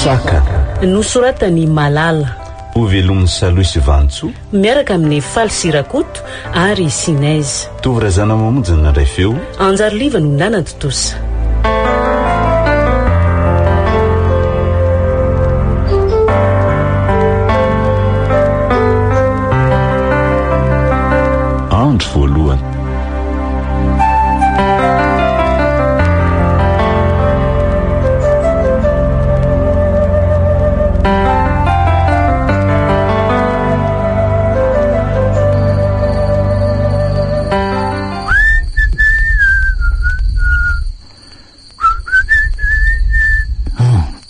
Saka. Nosoratan'i Malala. Hovelomin'i Salohy sy Vantsoa. Miaraka amin'i Faly sy Rakoto ary i Sinèse. Tovo Razanamamonjy no nandray feo. Anjariliva no nanatontosa. Andro voalohany.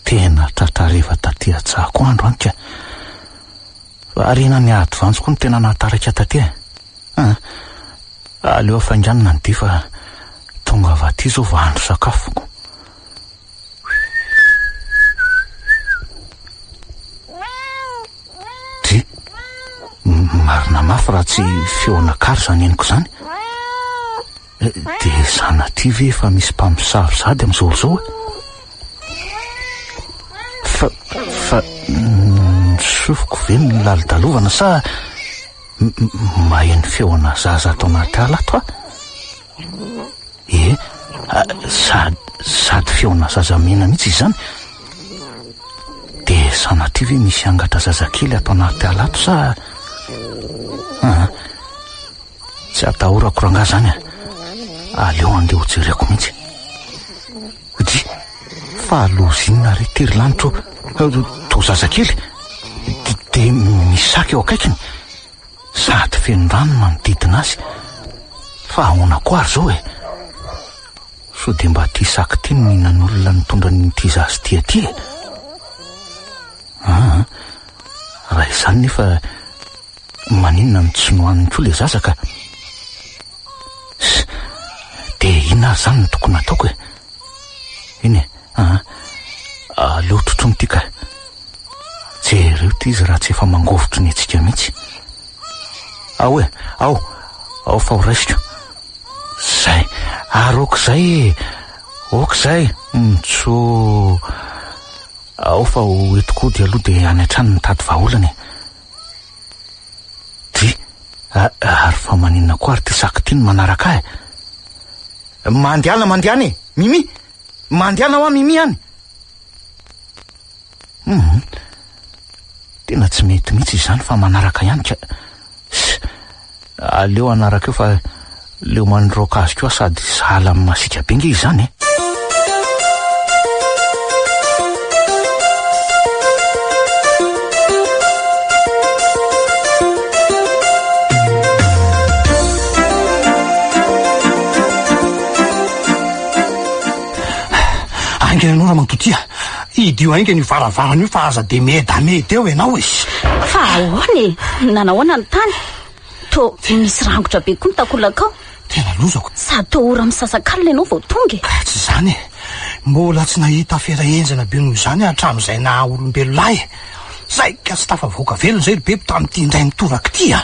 Tena tratra hariva taty an-tsahako andro an ka. Variana niady vanjo koa no tena nahataraika taty e. An! Aleo hafainganina ny dia fa tonga avy aty izao vao hahandro sakafoko. Dry! Marina mafy raha tsy feon'akary izany henoko izany. Dia sanatria ve efa misy mpamosavy sahady amin'izao ora izao e? Fa, fa ny sofiko ve no lalodalovana sa maheno feona zaza ato anaty ala ato aho? Ie, sady, sady feona zaza mena mihitsy izany. Dia sanatria ve misy angatra zazakely ato anaty ala ato sa... Aa, tsy atahorako rangahy izany a. Aleo andeha ho jereko mihitsy. Dry, fa loza inona re ity ry lanitro ô? Toa zazakely, dia misy saka eo akaikiny, sady feno rano ny manodidina azy. Fa ahoana koa ary izao e? Sao dia mba ity saka ity no nihinan'olona nitondra an'ity zaza ity aty e? Aa, raha izany nefa maninona no tsy nohaniny koa ilay zaza ka? Dia inona ary izany no tokony hataoko e? Eny e, aa, aleo trotroina ity ka. Jereo ity izy raha tsy efa mangovitry ny antsika mihitsy. Ao e, ao, ao fa ho raisiko. Zay, ary aok'izay e, aok'izay, mitsoo. Ao fa ho eto koa dia aloha dia any an-trano mitady vahaolana e. Dry, ary fa maninona koa ary ity saka ity no manaraka ahy e? Mandehana, mandehana e! Mimi! Mandehana hoa Mimi any! Hum, tena tsy mety mihitsy izany fa manaraka ihany ka. Aleo hanaraka eo fa leo mandroaka azy koa sady sahala amin'ny masiaka be nge izany e. Haingana ianao ramatoa tia. Hidio haingana io varavarana io fa aza dia miedameda eo ianao e. Fa ahoana e? Nanahoana ny tany? Toa misy rangotra be koa ny takolakao. Tena lozako. Sady toa ora misasakalina ianao vao tonga e. Ka tsy izany e. Mbola tsy nahita afera henjana be noho izany aho hatramin'izay naha olombelona ahy e. Saika tsy tafavoaka velona izay ry Beby tamin'ity indray mitoraka ity a.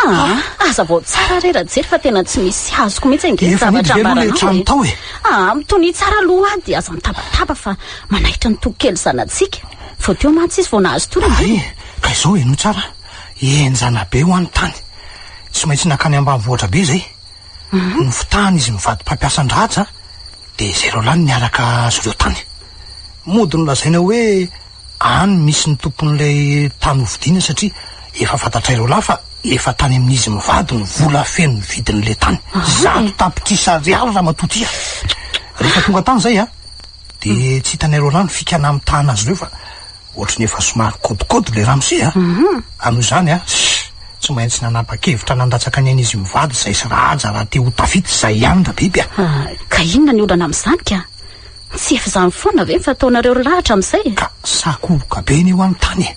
Aa, hazavao tsara re Rajery fa tena tsy misy azoko mihitsy ange ny Efa zavatra nidy ve aloha ilay ambaranao trano e. tao e? Aa, mitonia tsara aloha dia aza mitabataba fa manaitra ny toky kely zanatsika. Vao teo mantsy izy vao nahazo tory ange. Ay, ka izao henoy tsara, henjana be hoa ny tany. Tsy maintsy nankany ambanivohitra be izay. Nofitahana izy mivady mpampiasa an-dRaja, dia izay roalahy no niaraka azy ireo tany. Mody nolazaina hoe any misy ny tompon'ilay tany hovidiana satria efa fantatray roalahy fa efa tany amin'izy mivady ny vola feno vidin'ilay tany. 100 tapitrisa ariary ramatoa ty a! Rehefa tonga tany izay a, dia tsy hitanay roalahy ny fika namitahana azy ireo fa ohatry ny efa somary kôdikôdy ilay ramose a! Ary noho izany a, tsy maintsy nanapa-kevitra nandatsaka ny ain'izy mivady izay sy Rahaja raha te ho tafita izay ihany Rabiby a! Ka inona ny olana amin'izany ka? Tsy efa izany foana ve ny fataonareo ry lahy hatramin'izay e? Ka sakoroka be anie hoa ny tany e!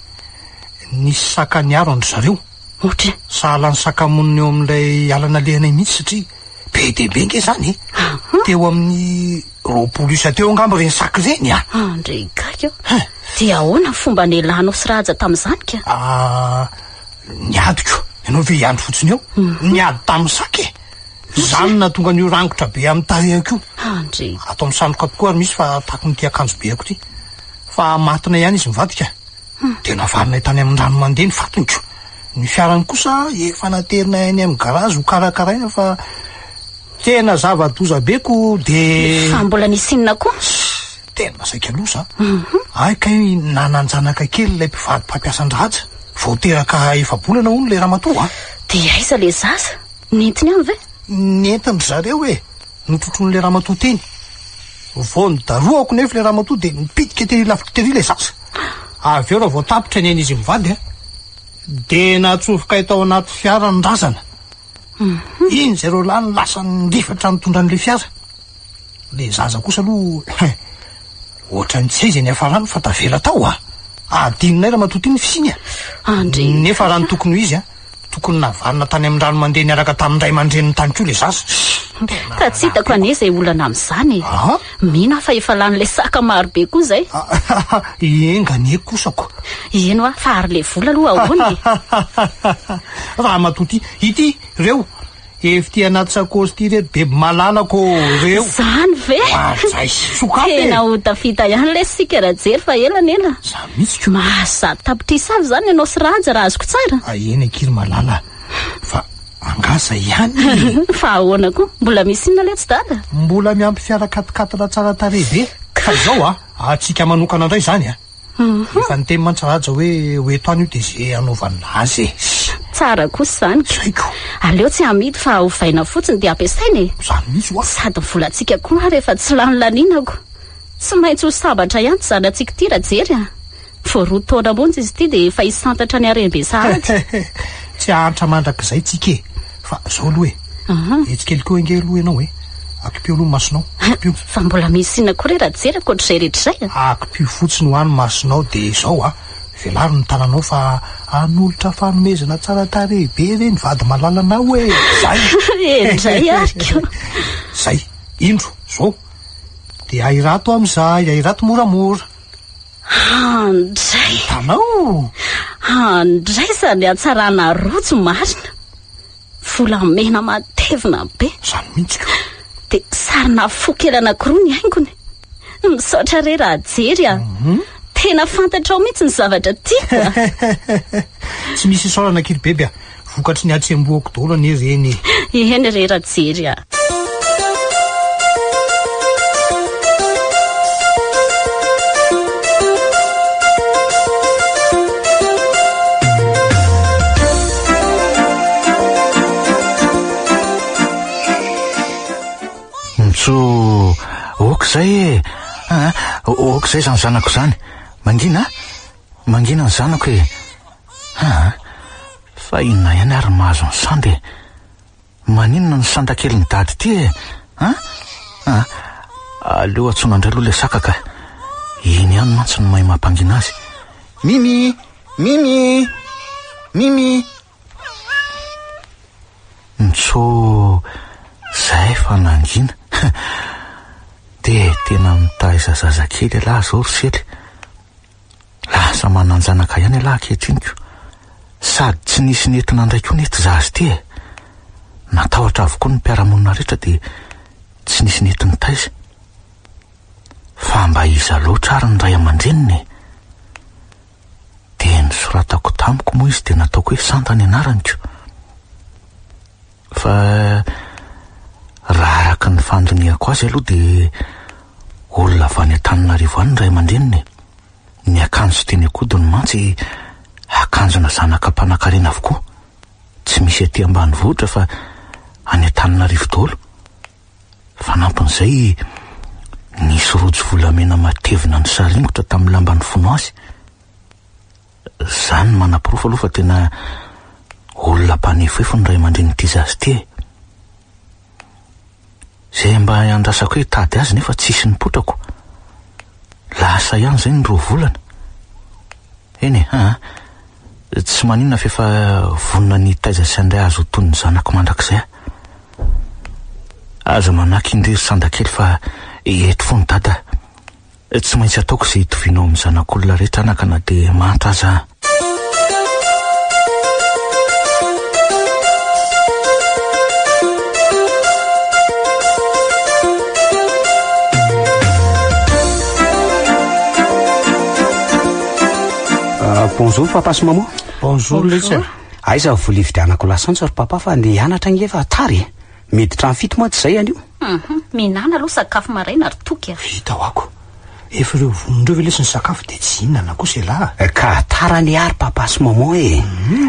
Nisy saka niaro an-dry zareo. Ohatry? Sahala ny saka monina eo amin'ilay ala nalehanay mihitsy satria be dia be ange izany e! Teo amin'ny 20 isa teo angamba ireny saka ireny a! Andry gaga eo. Dia ahoana ny fomba nialanao sy Rahaja tamin'izany ka? Ah, niadiko. Ianao ve hiandry fotsiny eo? Niady tamin'ny saka e! Izany no nahatonga an'io rangotra be amin'ny tarehiko io. Andry. Ato amin'ny satroka tokoa ary misy fa takon'ity akanjobeako ity. Fa matina ihany izy mivadika. Dia navarinay tany amin'ny rano mandeha ny fatiny ko. Ny fiarany kosa efa naterinay any amin'ny garazy ho karakaraina fa tena zava-doza be ko dia. Fa mbola nisy inona koa? Tena saika loza a! Hay kay nanan-janaka kely ilay mpivady mpampiasa an-dRaja. Vao teraka efa-bolana hono ilay ramatoa a! Dia aiza ilay zaza? Nentiny any ve? Nentin-dry zareo e! Notrotroin'ilay ramatoa teny. Vao nodarohako nefa ilay ramatoa dia nipitika tery lavitra tery ilay zaza. Avy eo raha vao tapitra ny ain'izy mivady a! Dia natsofokay tao anaty fiara ny razana. Iny zareo lahy no lasa nirifatra nitondra an'ilay fiara. Le zaza kosa aloha ohatran'ny tsy hay izay niafarany fa tavela tao a! Adinonay ramatoa ity ny fisiany a! Andry. Nefa raha ny tokony ho izy a, tokony navalona tany amin'ny rano mandeha niaraka tamin'ny ray aman-dreniny tany koa le zaza. Ka tsy hitako anie izay olana amin'izany e! Mino aho fa efa lanin'ilay saka maro be koa izay. Enga anie kosa ko. Eny hoa, fa ary le vola aloha ahoana e? Ramatoa ity, ity, reo. Efa ity anaty sakaosy ity reto beby malalako ô, reo. Zany ve? Oadray, sokafy e! Tena ho tafita ihany lesy isika Rajery fa ela ny ela. Zany mihitsy ko. Mahazo 100 tapitrisa avy izany ianao sy Raja raha azoko tsara. Ah, eny akia ry malala fa angaha zay ihany e? Fa ahoana koa? Mbola misy inona letsy dada? Mbola miampy fiara katikatina tsara tarehy be. Ka izao a, antsika manokana indray izany a. Efa niteny mantsy Raja hoe ho eto any io dia ze hanaovana azy e. Tsara kosa izany. Zay ko. Aleo tsy hamidy fa ovaina fotsiny dia ampiasaina e. Zany mihitsy hoa. Sady ny volantsika koa ary efa tsy lany laniana ko. Tsy maintsy ho sambatra ihany ity zanatsika ity Rajery a. Vao 2 taona monja izy ity dia efa hisantatra ny harem-be sahady. Tsy hahantra mandrakizay tsika e. Fa zao aloha e. Etsy kely koa ange aloha ianao e. Akipio aloha ny masonao. Akipio. Fa mbola misy inona koa re Rajery ankoatr'izay rehetra izay a? Akipio fotsiny hoa ny masonao dia izao a. Velaro ny tananao fa hanolotra fanomezana tsara tarehy be re ny vady malalanao e. Zay. Endrey ary ko. Zay. Indro, zao. Dia ahirato amin'izay, ahirato moramora. Andray! Hitanao? Andray izany hatsarana rojo marina. Volamena matevina be. Izany mihitsy ko. Dia sarina fo kely anankiroa ny haingony. Misaotra re Rajery a. Tena fantatrao mihitsy ny zavatra tiako a. Tsy misy isaorana akia ry beby a. Vokatry ny hatsembohako daholo anie ireny e. Eny re Rajery a. Ntso, ok izay e. Ah, ok izay izany zanako izany. Mangina a? Mangina ny zanako e. Ah, fa inona ihany ary mahazo ny sanda e? Maninona ny sanda kelin'i dada ity e? An? Ah, aleo antsoina indray aloha ilay saka ka. Iny ihany mantsy no mahay mampangina azy. Mimi! Mimi! Mimi! Ntso, zay fa nangina. Dia tena mitaiza zazakely ialahy izao ry Sely. Lasa manan-janaka ihany ialahy ankehitriny ko. Sady tsy nisy nety nandray koa anie ity zaza ity e. Natahotra avokoa ny mpiara-monina rehetra dia tsy nisy nety nitaiza. Fa mba iza loatra ary ny ray aman-dreniny e? Dia nosoratako tamiko moa izy dia nataoko hoe Santa ny anarany ko. Fa raha araka ny fandinihako azy aloha dia olona avy any Antananarivo any ny ray aman-dreniny e. Ny akanjo teny an-kodiny mantsy akanjona zanaka mpanankarena avokoa. Tsy misy aty ambanivohitra fa any Antananarivo daholo. Fanampin'izay, nisy rojo volamena matevina nisaringotra tamin'ny lamba nifono azy. Izany no manaporofo aloha fa tena olona mpanefoefo ny ray aman-drenin'ity zaza ity e. Izay mba iandrasako hoe hitady azy nefa tsisy nipotrako. Lasa ihany izay ny 2 volana. Eny e, aa. Tsy maninona fa efa vonona ny hitaiza sy handray azy ho toy ny zanako mandrakizay aho. Aza manaky indry ry Sandakely fa eto foana dada. Tsy maintsy ataoko izay hitovianao amin'ny zanak'olona rehetra anaka na dia manta aza aho. Bonjour papa sy maman. Bonjour lesy a. Aiza ny vola hividianako lasantsy ry papa fa andeha hianatra ange fa tara e. Miditra amin'ny fito mantsy izay anio. Hum, mihinàna aloha sakafo maraina ry Toky a. Vita ho'ako. Efa ireo vonona ireo ve lesy ny sakafo dia tsy hihinana kosa elah a. Ka tara anie ary papa sy maman e.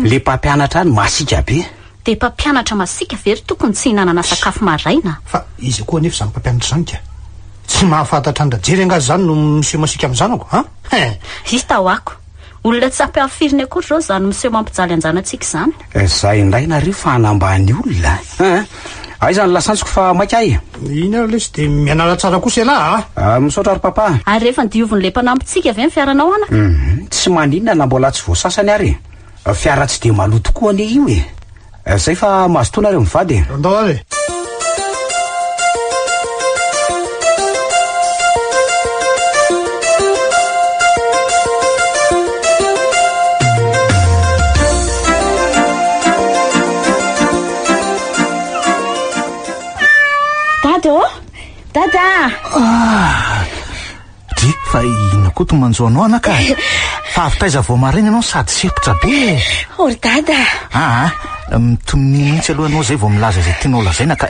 Le mpampianatra any masiaka be. Dia mpampianatra masiaka ve ry Toky no tsy hihinanana sakafo maraina? Fa iza koa anefa izany mpampianatra izany ka? Tsy mahafantatra an-dRajery angaha izany no miseho masiaka amin'ny zanako an? Hein! Hita ho'ako. Olona tsy ampy hafiriny akory izao izany miseho mampijaly an-janatsika izany. Zay indray nareo fa hanambany olona an! Aiza ny lasantsiko fa maika ahy e? Iny ary lesy dia mianara tsara kosa ialahy a! Misaotra ry papa. Ary rehefa nodiovin'ilay mpanampintsika ve ny fiaranao anaka? Hum, tsy maninona na mbola tsy voasasany ary e! Fiara tsy dia maloto koa anie io e! Zay fa mazotoa nareo mivady e! Andao ary e! Dada ô! Dada! Ah! Dry, fa inona koa to manjo anao anaka? Fa avy taiza vao maraina ianao sady sempotra be e? Ô ry dada! Aa, mitonia mihitsy aloha ianao izay vao milaza izay tianao lazaina ka.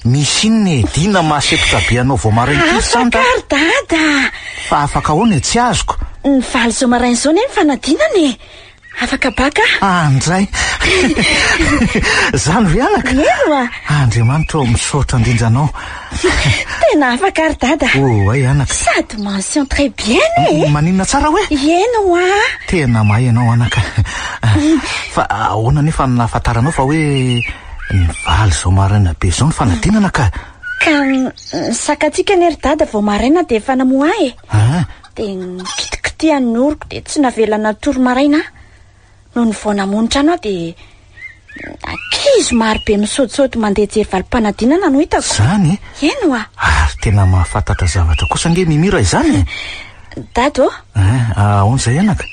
Misy inona e? Dina mahasempotra be anao vao maraina ity ry Sandra? Afaka ry dada! Fa afaka ahoana e? Tsy azoko. Ny valo izao maraina izao anie ny fanadinana e! Afaka baka aho. Andray! Zany ve anaka? Ewa! Andriamanitra ô, misaotra indrindra anao. Tena afaka ry dada. Oh, ay anaka. Sady mention très bien e. Maninona tsara hoe? Eny hoa. Tena mahay ianao anaka. Fa ahoana anefa no nahafantaranao fa hoe nivaly izao maraina be izao ny fanadinana ka? Ka ny sakantsika anie ry dada vao maraina dia efa namoha ahy e. Ah. Dia nikitikitihany ny oroko dia tsy navela natory maraina aho. Nony vao namono trano aho dia ankizy maro be misaodisaody mandeha hijery valim-panadinana no hitako. Izany e? Eny hoa. Ary tena mahafantatra zavatra kosa ange Mimi raha izany e. Dada ô. Eh, ahoana izay anaka?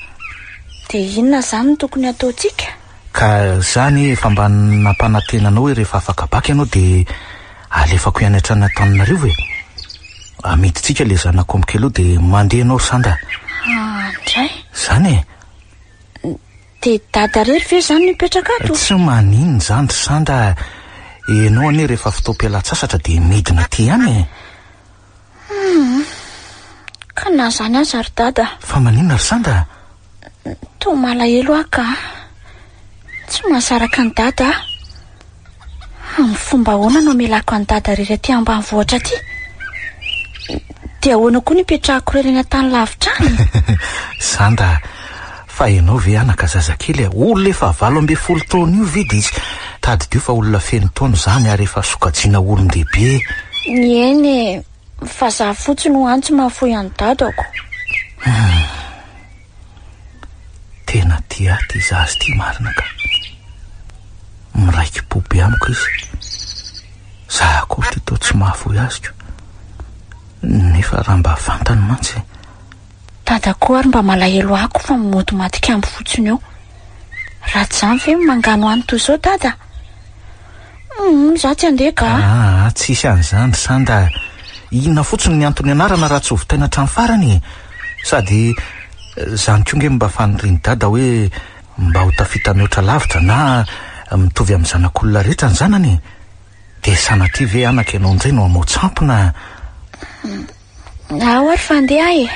Dia inona izany no tokony hataontsika? Ka za anie efa mba nampanantena anao hoe rehefa afaka bac ianao dia alefako hianatra any Antananarivo e. Amidintsika ilay zanak'omby kely io dia mandeha ianao ry Sandra. Ah, ndray. Izany e. Dia dada irery ve izany no hipetraka ato? Tsy maninona izany ry Sandra a. Ianao anie rehefa fotoam-pialan-tsasatra dia midina aty ihany e. Hum. Ka na izany aza ry dada. Fa maninona ry Sandra? Toa malahelo aho ka. Tsy mahasaraka an'i dada aho. Amin'ny fomba ahoana no hamelako an'i dada irery aty ambanivohitra aty? Dia ahoana koa no hipetrahako irery any an-tany lavitra any? Sandra, fa ianao ve anaka zazakely a? Olona efa 18 taona io ve dia tsy... Tadidio fa olona feno taona izany ary efa sokajiana olon-dehibe. Eny e, fa za fotsiny ho any tsy mahafoy an'i dadako. Tena tia ahy ity zaza ity marina ka. Miraiki-po be amiko izy. Za akory ity toa tsy mahafoy azy ko. Nefa raha mba fantany mantsy. Dada koa ary mba malahelo ahy ko fa mody maty kambo fotsiny eo. Raha tsy izany ve manganohano toy izao dada? Humm, za tsy handeha ka. Aa, tsisy an'izany ry Sanda a. Inona fotsiny ny antony ianarana raha tsy ho vitaina hatramin'ny farany e? Sady izany koa nge mba fanirian'i Dada hoe mba ho tafita mihoatra lavitra na mitovy amin'ny zanak'olona rehetra ny zanany e. Dia sanatria ve anaka ianao indray no hamao tsampona? Ao ary fa handeha aho e.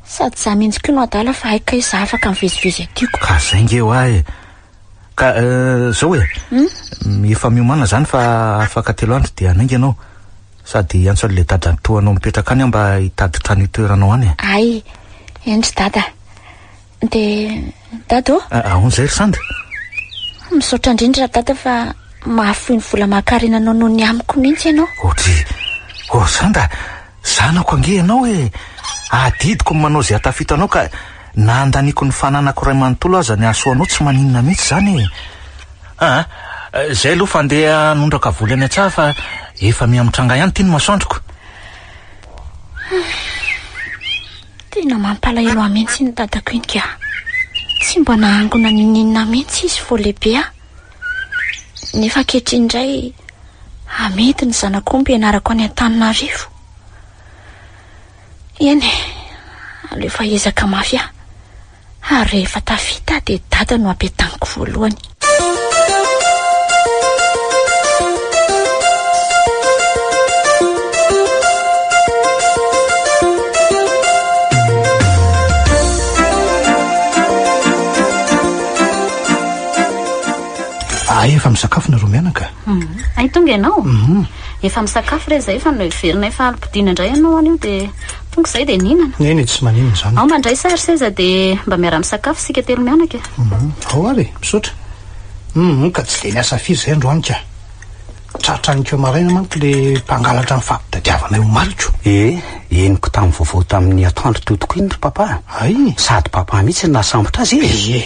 Sady za mihitsy koa no adala fa hay kay za afaka mivezivezy aty ko. Ka zay nge hoa e. Ka zao e. Efa miomàna zany fa afaka telo andro dia hanainga ianao. Sady hiantso an'ilay dadantoanao mipetraka any aho mba hitady trano hitoeranao any e. Hay, eny ry dada. Dia dada ô. Ahoana izay ry Sandra? Misaotra indrindra dada fa mahafoy ny vola maha-karena anao noho ny amiko mihitsy ianao. Ohatry, oh Sandra, zanako ange ianao e! Adidiko ny manao izay hahatafita anao ka na handaniako ny fananako iray manontolo aza ny hahasoa anao tsy maninona mihitsy izany e! Aa, izay aloha fa andeha hanondraka voly any an-tsaha fa efa miha-mitranga ihany ity ny masoandroko. Tena mampalahelo ahy mihitsy iny dadako iny ka. Tsy mba nahangona n'inon'inona mihitsy izy vao lehibe aho. Nefa ankehitriny indray amidy ny zanak'omby hianarako any Antananarivo. Eny e, aleo fa hiezaka mafy aho. Ary rehefa tafita aho dia dada no ampiadaniko voalohany. Ay, efa misakafo nareo mianaka. Ay, tonga ianao? Efa misakafo re izay fa noheverinay fa alim-podiana indray ianao anio dia tonga izay dia nihinana. Eny e, tsy maninona izany. Ao mandray sary seza dia mba miara-misakafo isika telo mianaka e. Ao ary e, misaotra. Hum, ka tsy dia niasa firy izay androany ka. Tratra aninkeo maraina manko le mpangalatra nifampitadiavanay omaly ko. E, henoko tamin'ny vaovao tamin'ny atoandro teo tokoa iny ry papa. Hay. Sady papa mihitsy no nahasambotra azy e. Ie.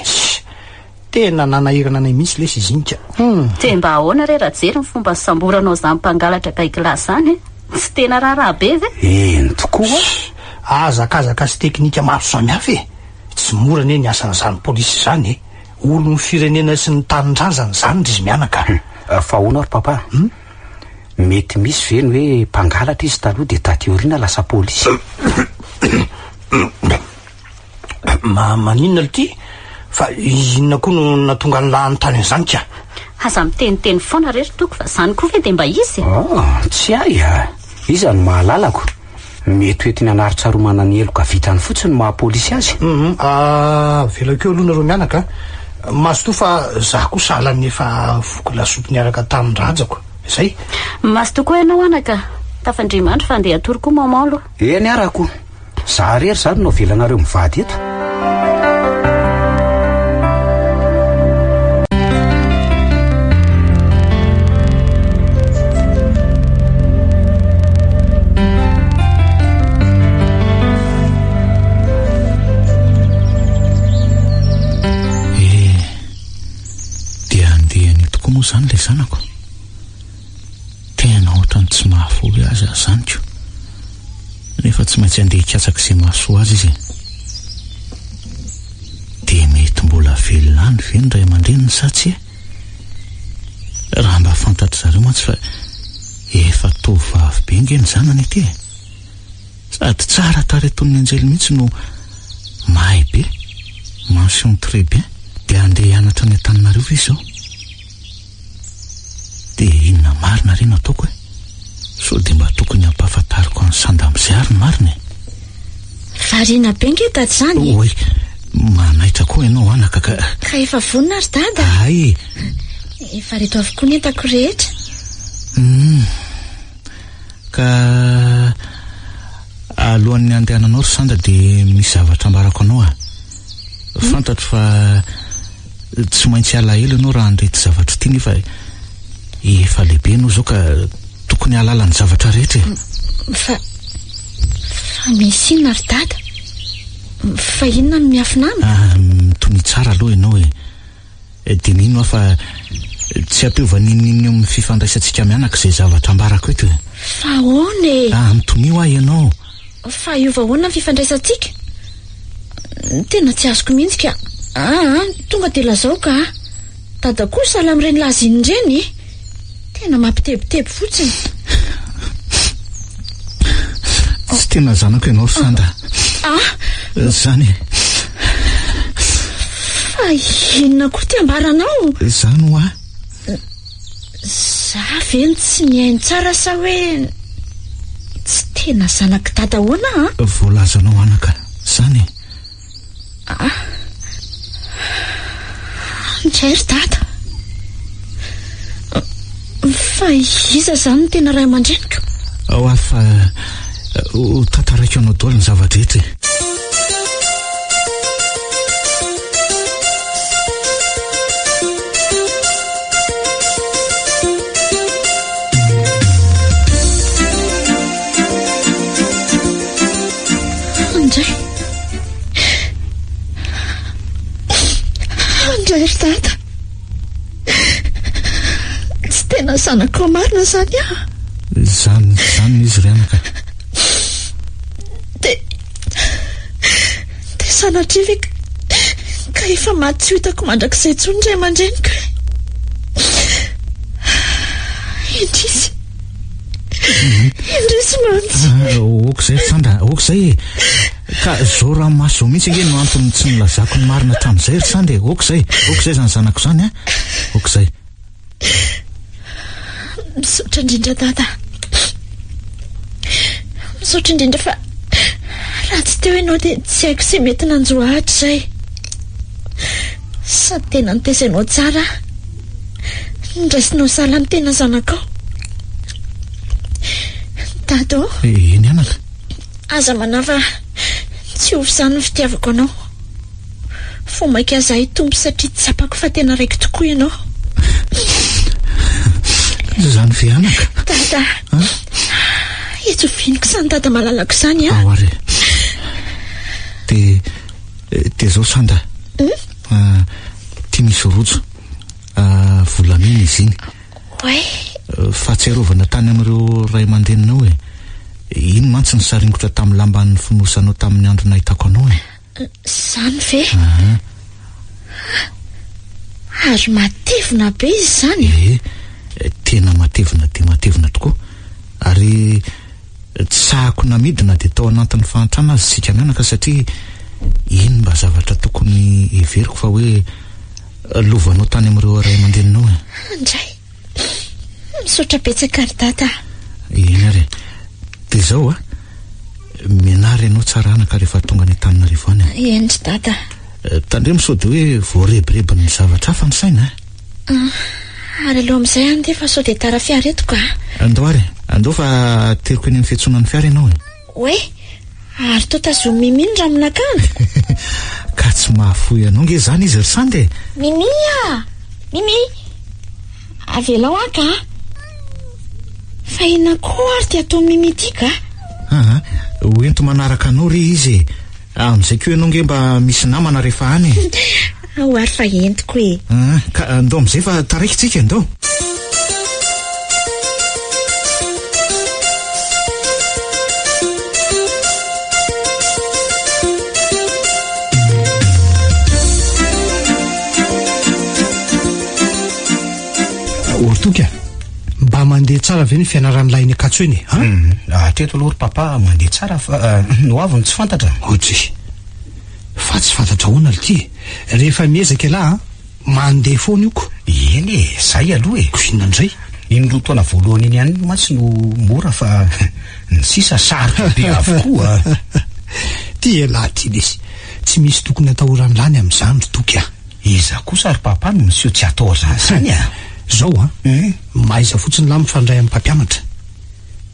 Tena nanahirana anay mihitsy lesy izy iny ka. Hum. Dia mba ahoana re Rajery ny fomba nisamboranao izany mpangalatra gaigilahy izany e? Tsy tena raharaha be ve? Eny tokoa. Hazakazaka sy teknika maro samihafa e! Tsy mora anie ny asan'izany polisy izany e! Olon'ny firenena sy ny tanindrazana izany ry izy mianaka a! Fa ahoana ry papa? Mety misy ve ny hoe mpangalatra izy taloha dia taty aoriana lasa polisy? Ma maninona lty? Fa inona koa no nahatonga an'lah hanontany an'izany ka? Aza miteniteny foana re ry Toky fa izany koa ve dia mba izy e? Ah, tsy hay a! Iza no mahalalako? Mety ho entiny hanaro-tsaromana ny heloka vitany fotsiny no maha polisy azy. Hum, avelako eo aloha nareo mianaka a! Mazotoa fa za koa sahalan'ny efa voky lasopy niaraka tamin-drajako. Izay. Mazotoa koa ianao anaka. Tafandria mandry fa andeha hatory koa maman aloha. Eny arako. Za rery zany no avelanareo mivady eto? Eh, dia handeha anio tokoa moa izany ilay zanako? Tena ohatran'ny tsy mahafoy azy aho izany ko. Nefa tsy maintsy handeha hikatsaka izay mahasoa azy izy e. Dia mety mbola velona any ve ny ray aman-dreniny sa tsia? Raha mba fantatry zareo mantsy fa efa tovovavy be nge ny zanany ity e. Sady tsara tarehy toy ny anjely mihitsy no mahay be, mention très bien. Dia handeha hianatra any Antananarivo izy izao. Dia inona marina re no ataoko e? Sao dia mba tokony hampahafantariko an'i Sanda amin'izay ary ny marina e? Variana be nge dada izany e! Oay, manaitra koa ianao anaka ka. Ka efa vonona ry dada? Hay e! Efa reto avokoa ny entako rehetra. Hum. Ka alohan'ny handehananao ry Sanda dia misy zavatra ambarako anao a. Fantatro fa tsy maintsy halahelo ianao raha handre ity zavatra ity nefa efa lehibe ianao izao ka tokony hahalala ny zavatra rehetra e. Fa, fa misy inona ry dada? Fa inona no miafina amiko? Ah, mitonia tsara aloha ianao e. Dia mino aho fa tsy hampiova n'inon'inona eo amin'ny fifandraisantsika mianaka izay zavatra ambarako eto e. Fa ahoana e? Ah, mitonia hoa ianao. Fa hiova ahoana ny fifandraisantsika? Tena tsy azoko mihitsy ka. Aa, tonga dia lazao ka. Dada koa sahala amin'ireny laziny ireny e. Tena mampitebiteby fotsiny. Tsy tena zanako ianao ry Sanda. Ah! Izany e. Fa inona koa ty ambaranao? Izany hoa. Za ve no tsy nihaino tsara sa hoe tsy tena zanak'i Dada ahoana an? Voalazanao anaka, izany e. Ah. Ndray ry Dada. Fa iza izany no tena ray aman-dreniko? Ao ary fa ho tantaraiko anao daholo ny zava-drehetra e. Andray. Andray ry dada. Tsy tena zanakao marina izany aho. Izany, izany izy ry anaka. Dia, dia sanatria ve ka efa maty tsy ho hitako mandrakizay intsony ny ray aman-dreniko e? Indrisy. Indrisy mantsy. Ah, ok izay ry Sandra, ok izay e. Ka zao ranomaso zao mihitsy ange no antony tsy nilazako ny marina hatramin'izay ry Sandy e. Ok izay, ok izay izany zanako izany a. Ok izay. Misaotra indrindra dada. Misaotra indrindra fa raha tsy teo ianao dia tsy haiko izay mety nanjo ahy hatrizay. Sady tena nitezainao tsara aho. Ndraisinao sahala amin'ny tena zanakao. Dada ô. Eny anaka. Aza manahy fa tsy ho izany ny fitiavako anao. Vao mainka aza hitombo satria tsapako fa tena raiko tokoa ianao. Izany ve anaka? Dada. Etsy ovianiko izany dada malalako izany a. Ao ary. Dia dia izao Sandra. Hmm? Ity misy rojo. Volamena izy iny. Oay. Fahatsiarovana tany amin'ireo ray aman-dreninao e. Iny mantsy ny saringotra tamin'ny lamban'ny fonosanao tamin'ny andro nahitako anao e. Izany ve? Ary matevina be izy izany e. Ee, tena matevina dia matevina tokoa. Ary tsy sahako namidy na dia tao anatin'ny fahantrana aza isika mianaka satria iny mba zavatra tokony heveriko fa hoe lovanao tany amin'ireo ray aman-dreninao e. Andray. Misaotra betsaka ry dada a. Eny ary e. Dia izao a, mianara ianao tsara anaka rehefa tonga any Antananarivo any a. Eny ry dada. Eh, tandremo sao dia hoe voarebirebin'ny zavatra hafa ny saina a. Ah, ary aleo amin'izay andeha fa sao dia tara fiara eto ka. Andao ary, andao fa ateriko eny amin'ny fiantsonan'ny fiara ianao e. Oe, ary toa tazomin'i Mimi ny ramon'akanjoko. Ka tsy mahafoy anao nge izany izy ry Sandy e. Mimi a! Mimi! Avelao aho ka! Fa inona koa ary ity ataon'i Mimi ity ka? Aa, ho ento manaraka anao re izy e. Amin'izay koa ianao nge mba misy namana rehefa any e. Ao ary fa entiko e. Aa, ka andao amin'izay fa taraiky tsika, andao. Ortoky a! Mba mandeha tsara ve ny fianaran'ilay eny Ankatso eny e? An? Hmm, hatreto aloha ry papa mandeha tsara fa eh, ny ho avy no tsy fantatra. Ojy. Fa tsy fantatra ahoana ry e? Rehefa miezaka ialahy an, mandeha foana io ko. Eny e, zay aloha e. Ko inona indray? Iny roa taona voalohany iny ihany mantsy no mora fa ny sisa sarotra be avokoa. Ty ialahy ty lesy. Tsy misy tokony atahoran'lah ny amin'izany ry Toky a. Iza kosa ry papa no miseho tsy atao izany a? Zao an, mahaiza fotsiny lah mifandray amin'ny mpampianatra.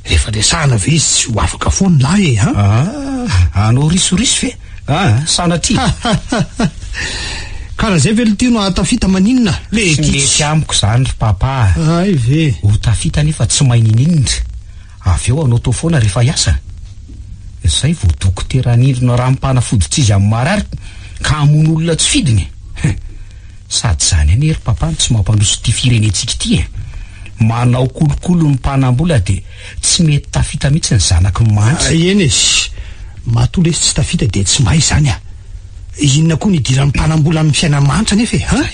Rehefa resahana ve izy tsy ho afaka foana lah e an? Ah, hanao risoriso ve? Ah, sanatria. Ka raha zay ve lty no hahatafita maninona? Le Tsy mety amiko izany ry papa a. Hay ve? Ho tafita anefa tsy mahay nininintra. Avy eo hanao tao foana rehefa hiasa. Izay vao dokotera hanindrona ranom-panafody tsy izy amin'ny marary ka hamono olona tsy fidiny. Sady izany anie ry papa no tsy mampandroso ity firenentsika ity e. Manao kolikoly ny mpanam-bola dia tsy mety tafita mihitsy ny zanaky ny mahantra. Eny e, matoa lesy tsy tafita dia tsy mahay izany a. Inona koa no idiran'ny mpanam-bola amin'ny fiainan'ny mahantra anefa e, an?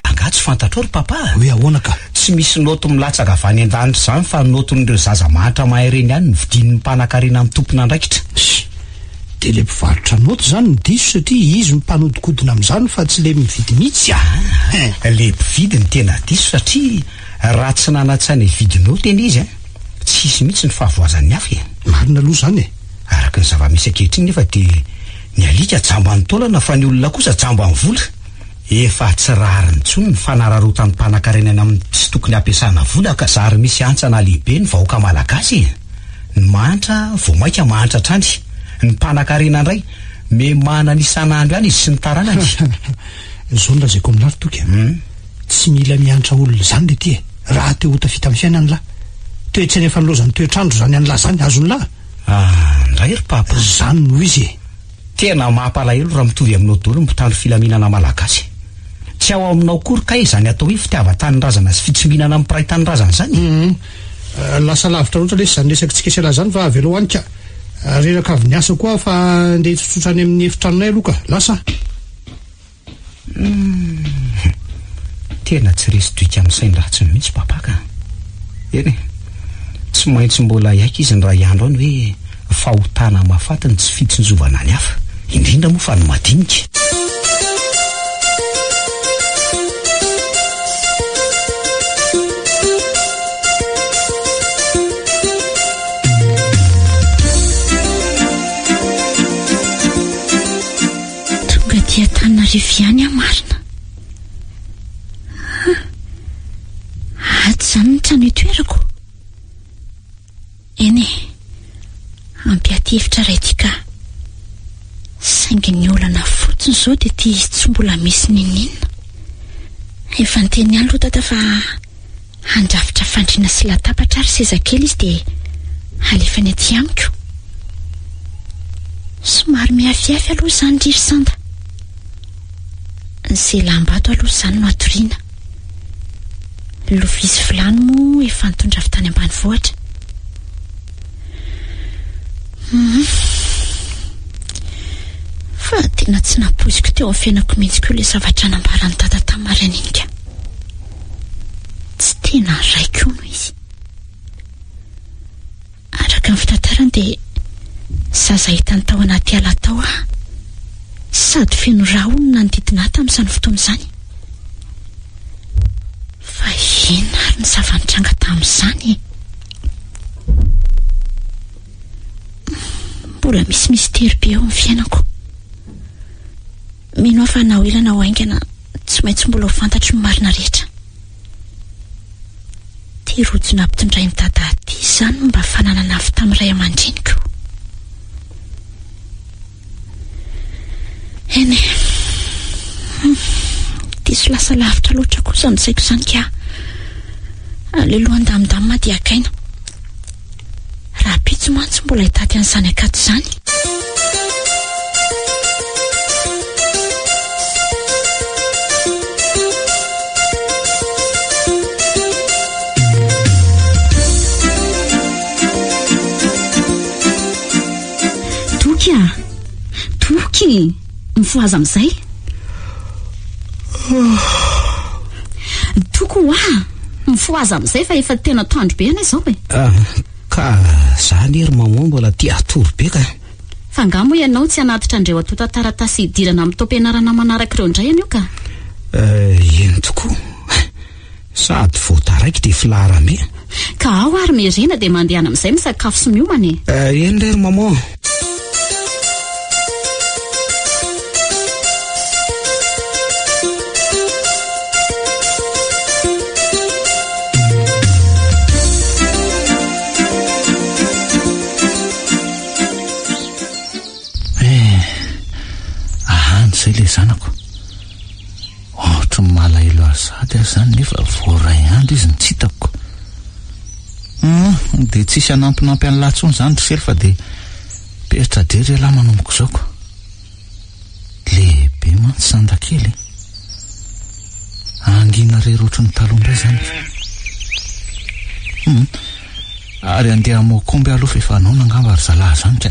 Angaha tsy fantatrao ry papa? Hoe ahoana ka? Tsy misy naoty milatsaka avy any an-danitra izany fa naotin'ireo zaza mahantra mahay ireny ihany no vidian'ny mpanankarena amin'ny tompon'andraikitra. Ssy! Dia ilay mpivarotra naoty izany no diso satria izy no mpanodikodina amin'izany fa tsy ilay mividy mihitsy a! Ilay mpividy no tena diso satria raha tsy nanan-tsaina hividy naoty anie izy an, tsy hisy mihitsy ny fahavoazan'ny hafa e! Marina aloha izany e! Araka ny zava-misy ankehitriny nefa dia ny alika jamban'ny taolana fa ny olona kosa jamban'ny vola. Efa tsy rariny intsony ny fanararaotan'ny mpanankarena any amin'ny tsy tokony hampiasana vola ka zary misy hantsana lehibe ny vahoaka malagasy e! Ny mahantra vao mainka mahantra hatrany. Ny mpanankarena indray me manana isan'andro ihany izy sy ny taranany. Zao no lazaiko aminà ry Toky a! Tsy mila miantra olona izany le ty e! Raha te ho tafita amin'ny fiainany lah. Toe-tsaina efa nilaozan'ny toetr'andro izany an'lah izany, azon'lah? Ah, ndray ry Papa. Izany no izy e! Tena mampalahelo raha mitovy aminao daholo ny mpitandro filaminana malagasy. Tsy ao aminao akory kay izany atao hoe fitiavan-tanindrazana sy fitsimbinana amin'ny mpiray tanindrazana izany e! Hum. Lasa lavitra loatra lesy izany resaka tsika sy ialahy izany fa avelao any ka. Reraka avy niasa koa aho fa ndeha hitsotsotra any amin'ny efitranonay aloha ka. Lasa aho. Humm. Tena tsy resy doika amin'ny sain-dratsiny mihitsy Papa ka. Eny e. Tsy maintsy mbola hiaiky izy ny ray andro any hoe fahotana mahafaty ny tsy fitsinjovana ny hafa. Indrindra moa fa ny madinika. Tonga aty Antananarivo ihany aho marina. Ato izany ny trano itoerako. Eny e, hampiaty hevitra iray ity ka. Saingy ny olana fotsiny izao dia ity izy tsy mbola misy n'inon'inona. Efa niteny ihany aloha dada fa handrafitra fandriana sy latabatra ary seza kely izy dia halefany aty amiko. Somary miafiafy aloha izany ry Sanda. Ny selam-bato aloha izany no hatoriana. Lovia sy vilany moa efa nitondra avy tany ambanivohitra. Hum. Fa tena tsy nampoiziko teo amin'ny fiainako mihitsy koa ilay zavatra nambaran'i Dada tamin'ny maraina iny ka. Tsy tena raiko hono izy. Araka ny fitantarany dia zaza hitany tao anaty ala tao aho sady feno rà hono nanodidina ahy tamin'izany fotoana izany. Fa inona ary ny zava-nitranga tamin'izany e? Mbola misy mistery be eo amin'ny fiainako. Mino aho fa na ho ela na ho haingana tsy maintsy mbola ho fantatro ny marina rehetra. Ity rojo nampitondrain'i Dada ity izany no mba fananana avy tamin'ny ray aman-dreniko. Eny e. Hmm. Diso lasa lavitra loatra kosa ny saiko izany ka. Aleo aloha andamindamina dia hakaina. Rahampitso mantsy mbola hitady an'izany akato izany. Toky a! Toky! Mifohaza amin'izay. Toky hoa! Mifohaza amin'izay fa efa tena atoandro be anie izao e. Ah, ka za anie ry maman mbola te hatory be ka. Fa angaha moa ianao tsy hanatitra an'ireo antontan-taratasy hidirana amin'ny taom-pianarana manaraka ireo indray anio ka? Eh, eny tokoa. Sady vao taraiky dia filaharam-be. Ka ao ary Merina dia mandehana amin'izay misakafo sy miomana e. Eh, eny re ry maman. Eh, ahany izay ilay zanako. Ohatry ny malahelo azy sahady aho izany nefa vao iray andro izy no tsy hitako. Hum, dia tsisy hanampinampy an'lah intsony izany ry Sely fa dia petra-drery ialahy manomboka izao ko. Lehibe mantsy sandakely e. Hangina irery ohatry ny taloha indray izany. Hum, ary andeha hamoaka omby aho aloha fa efa noana angamba ry zalahy izany ka.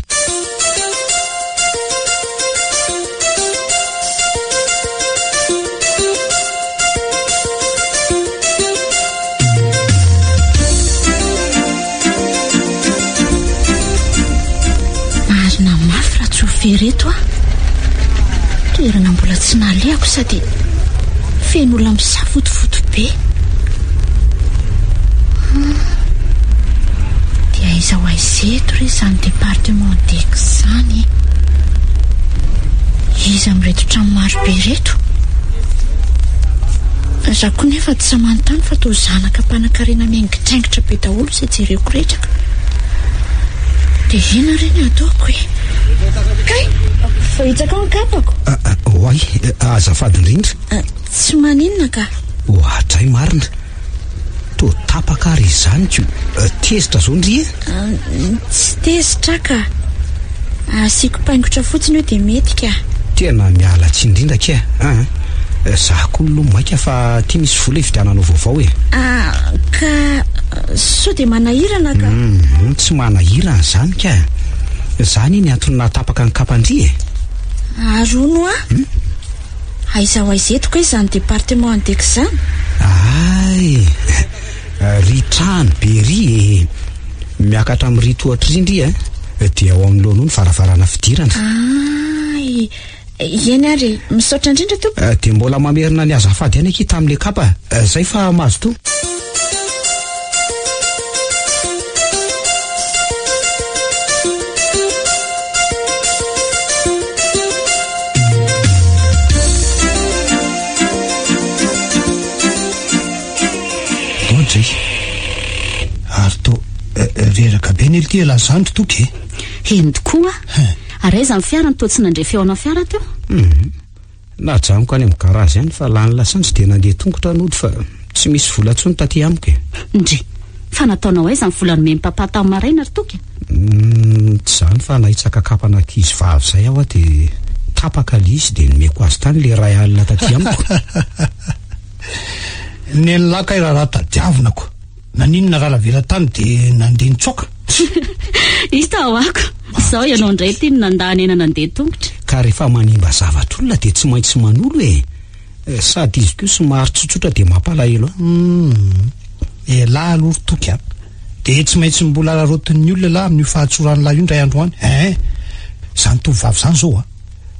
Marina mafy raha tsy ho very eto aho. Toerana mbola tsy nalehako sady feno olona misafotofoto be. Hmm. Dia aiza ho aiza eto re izany département d'Aix izany e? Iza amin'ireto trano marobe ireto? Za koa nefa tsy manontany fa toa zanaka mpanankarena miaingitraingitra be daholo izay jereko rehetra ka. Dia inona re ny ataoko e? Kay! Voahitsakao ny kapako. Ah, ah, oay, azafady indrindra. Ah, tsy maninona ka. Oadray marina. Toa tapaka ary izany ko. Tezitra zao ndry e? Tsy tezitra ka. Asiako paingotra fotsiny io dia mety ka. Tena miala tsiny indrindra akia a. Za koa aloha maika fa ty misy vola hividiananao vaovao e. Ah, ka sao dia manahirana ka. Hum, tsy manahirana izany ka. Za anie ny antony nahatapaka ny kapan-dry e. Ary hono hoa? Aiza ho aiza eto kay izany département andex izany? Ay! Ry trano be ry e! Miakatra amin'ry tohatra ry ndry a! Dia ao anoloana ao ny varavarana fidirana. Ah! Hay, eny ary, misaotra indrindra tompoko. Dia mbola mamerina ny azafady ihany akia tamin'ilay kapa. Zay fa mazotoa. Loatra e! Ary toa reraka be anie ity ialahy zandry Toky e! Eny tokoa! Ary aiza ny fiara no toa tsy nandre feona fiara teo? Hum. Najanoko any amin'ny garazy any fa lany lasantsy dia nandeha tongotra nody fa tsy misy vola intsony taty amiko e. Ndry! Fa nataonao aiza ny vola nomen'i Papa tamin'ny maraina ry Toky? Humm, tsy izany fa nahitsaka kapana ankizy vavy izay aho dia tapaka ilay izy dia nomeko azy tany ilay iray alina taty amiko. Nen'lah kay raharaha tadiavina ko. Naninona raha navela tany dia nandeha nitsoaka? Hita ho ako. Izao ianao indray ity no nandany aina nandeha tongotra. Ka rehefa manimba zavatr'olona dia tsy maintsy manolo e. Sady izy koa somary tsotsotra dia mampalahelo ahy. Humm. Elah aloha ry Toky a. Dia tsy maintsy mbola araraotin'ny olona elah amin'io fahatsoran'lah io indray andro any. Hein. Izany tovovavy izany izao a.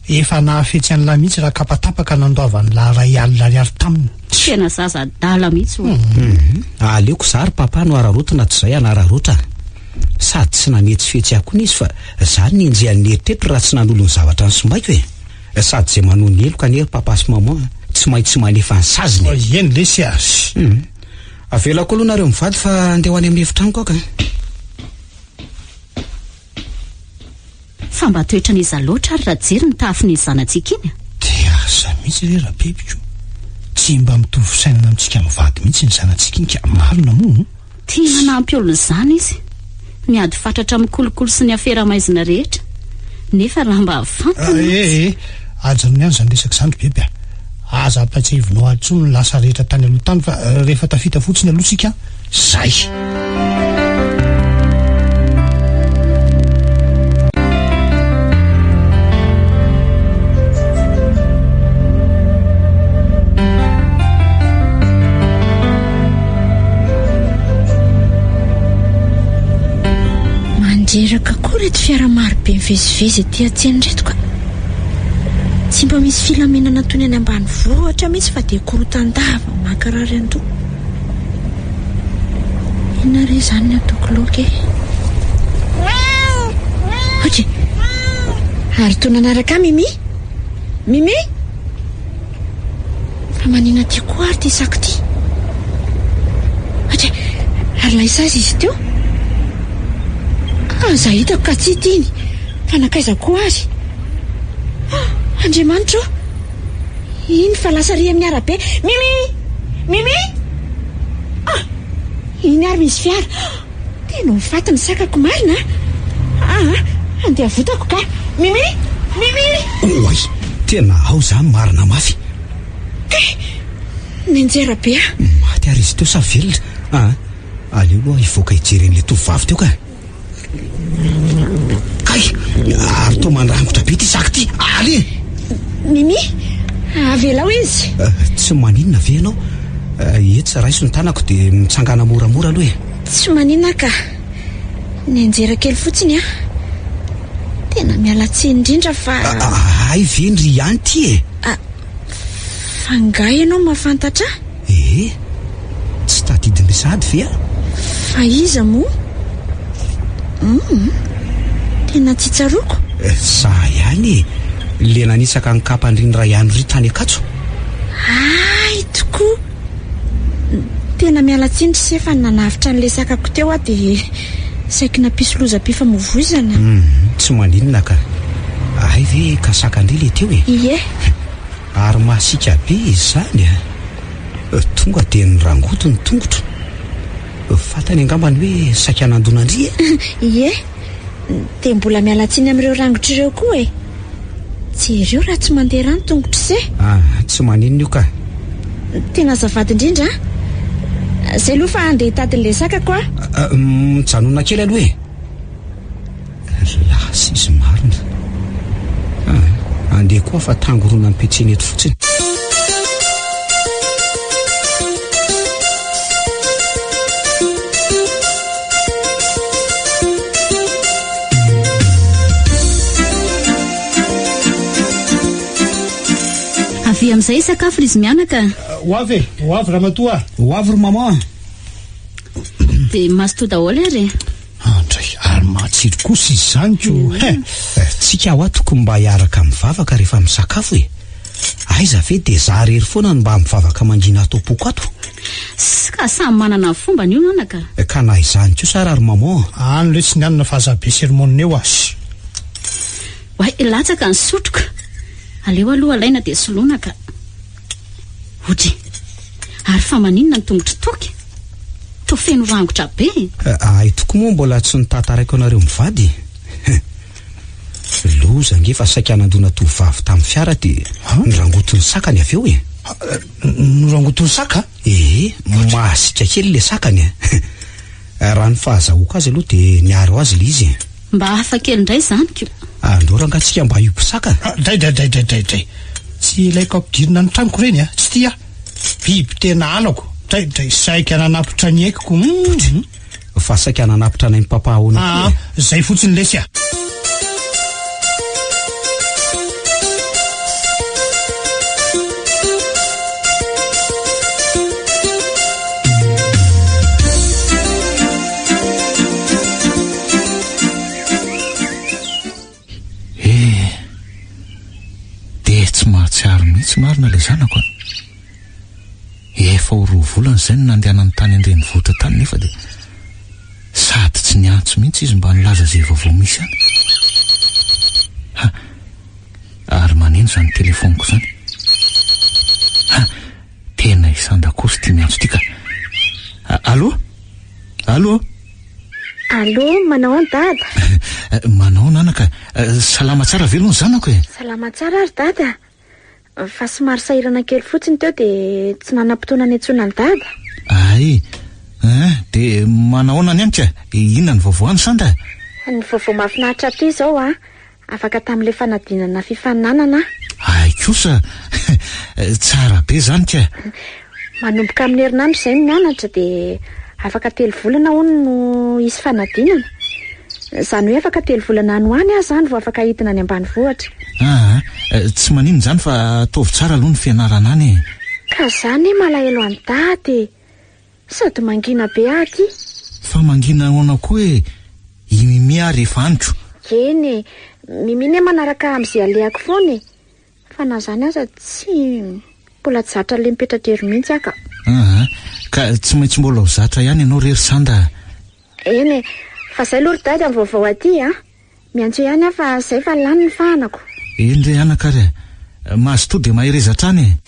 Efa nahafetsy an'lah mihitsy raha kapa tapaka nandoavan'lah iray alina ariary taminy. Tena zaza adala mihitsy ho'a. Humm. Aleoko za ry papa no araraotina toy izay hanararaotra. Sady tsy nametsifetsy ahy koa izy fa za no nenjehan'ny eritreritro raha tsy nanolo ny zavatra nosimbaiko e. Sady izay manohy ny heloka anie ry papa sy maman a, tsy maintsy manefa ny saziny e. Eny lesy a. Hum. Avelako aloha nareo mivady fa andeha ho any amin'ny efitranoko aho ka. Fa mba toetran'iza loatra ary Rajery ny tahafin'iny zanatsika iny a? Dia asa mihitsy re Rabebiko, tsy mba mitovy fisainana amintsika mivady mihitsy iny zanatsika iny ka, marina moa o? Tia manampy olona izany izy. Miady fatratra amin'ny kolikoly sy ny afera maizina rehetra. Nefa raha mba fantany Eh, mantsy. eh, ajanony ihany izany resaka izany ry Beby a. Aza ampatsiahivinao ahy intsony ny lasa rehetra tany aloha tany fa rehefa tafita fotsiny aloha isika, zay. Mandreraka koa ireto fiara maro be mivezivezy ety an-tsena ireto ka. Tsy mba misy filaminana toy ny any ambanivohitra mihitsy fa dia korotan-dava mankarary an-doha. Inona re izany ny ataoko laoka e? Ok. Ary toa nanaraka ahy Mimi? Mimi? Fa manina aty koa ary ity saka ity? Atra, ary laiza aza izy teo? Aza hitako ka tsy hita iny, fa nankaiza koa ary? Ah, Andriamanitra ô! Iny fa lasa ary amin'ny arabe. Mimi! Mimi! Ah! Iny ary misy fiara. Tena ho faty ny sakako marina a! Aa, andeha avotako ka! Mimi! Mimi! Oay! Tena ao izany marina mafy! Kay! Nianjera be aho! Maty ary izy teo sa velona? Aa, aleo aloha hivoaka hijery an'ilay tovovavy teo ka! Kay! Ary toa mandrangotra be ity saka ity! Allez! Mimi! Avelao izy! Tsy maninona ve ianao? Etsy, raiso ny tanako dia mitsangàna moramora aloha e! Tsy maninona ka! Nianjera kely fotsiny aho. Tena miala tsiny indrindra fa. Hay ve ndry ihany ity e! Fa angaha ianao mahafantatra ahy? Ee, tsy tadidin'i sahady ve aho? Fa iza moa? Hum, tena tsy tsaroako. Za ihany e, le nanitsaka ny kapan-dry ny ray andro ry tany Ankatso. Hay tokoa! Tena miala tsiny ry se fa nanavotra an'ilay sakako teo aho dia saiky nampisy lozam-pifamoivoizana. Hum, tsy maninona ka. Hay ve ka sakan-dry le teo e? Ie. Ary masiaka be izy izany a! Tonga dia nirangoto ny tongotro. Fantany angamba ny hoe saika nandona an-dry e! Ie, dia mbola miala tsiny amin'ireo rangotra ireo koa e! Jereo raha tsy mandeha ra ny tongotr'i se. Ah, tsy maninona io ka. Tena azafady indrindra an! Zay aloha fa handeha hitady an'ilay sakako aho. Mijanona kely aloha e! Lasa izy marina. Ah, andeha koa fa tangorona mipetsena eto fotsiny. Avia amin'izay hisakafo ry izy mianaka. Ho avy e! Ho avy ramatoa a! Ho avy ry maman a! Dia mazotoa daholo ary e! Andray, ary matsiro kosa izy izany ko! He! Tsika hoa tokony mba hiaraka mivavaka rehefa misakafo e! Aiza ve dia za rery foana no mba mivavaka mangina ato am-poko ato? Ka samy manana ny fombany io anaka. Ka na izany kosa ara ry maman a! Any letsy ny anona fa aza be sermon eo a! Oay, latsaka ny sotroka. Aleo aloha alaina dia soloina ka. Odry. Ary fa maninona ny tongotr'i Toky? Toa feno rangotra be e. Hay tokoa moa mbola tsy notantaraiko anareo mivady e. Loza ange fa saika nandona tovovavy tamin'ny fiara dia norangotin'ny sakany avy eo e. Norangotin'ny saka? Ee, mahasiaka kely ilay sakany e. Raha ny fahazahoako azy aloha dia niaro azy ilay izy e. Mba hafa kely indray izany ko. Andao rangaha tsika mba hiompy saka. Dray dray dray dray dray dray. Tsy ilaiko ampidirina ny tranoko ireny a. Tsy tia aho. Biby tena halako. Dray dray saika nanapitra ny aiko ko. Hum. Fa saika nanapitra anay papa ahoana koa e. Aa zay fotsiny lesy a. Eh! Dia tsy mahatsiaro mihitsy marina ilay zanako a! Efa ho roa volana izay no nandehanany tany an-drenivohitra tany nefa dia sady tsy niantso mihitsy izy mba nilaza izay vaovao misy any. Ha! Ary maneno izany telefaoniko izany. Ha! Tena i Sanda kosa ity miantso ity ka. Allô? Allô? Allô, manao ahoana dada? Manao ahoana anaka? Salama tsara ve aloha ny zanako e? Salama tsara ary dada. Fa somary sahirana kely fotsiny teo dia tsy nanam-potoana niantsoana an'i dada. Hay, hein, dia manao ahoana ny any ka? Inona ny vaovao any Sanda? Ny vaovao mahafinaritra aty izao an, Afaka tamin'ilay fanadinana fifaninanana aho. Hay kosa! Tsara be izany ka! Manomboka amin'ny herinandro izay no mianatra dia afaka telo volana hono no hisy fanadinana. Izany hoe afaka telo volana any ho any aho izany vao afaka hidina any ambanivohitra. Aa, tsy maninona izany fa ataovy tsara aloha ny fianarana any e! Ka za anie malahelo an'i Dada e! Sady mangina be aho aty. Fa mangina ahoana koa e! I Mimi ary efa any ko. Eny e! Mimi ne manaraka amin'izay alehako foana e! Fa na izany aza tsy mbola tsy zatra le mipetra-drery mihitsy aho ka. Aa, ka tsy maintsy mbola ho zatra ihany ianao re ry Sanda a! Eny e! Fa zay aloha ry Dada ny vaovao aty a! Miantso ihany aho fa zay fa lany ny fahanako. Eny re anaka ary a! Mazotoa dia mahereza hatrany e!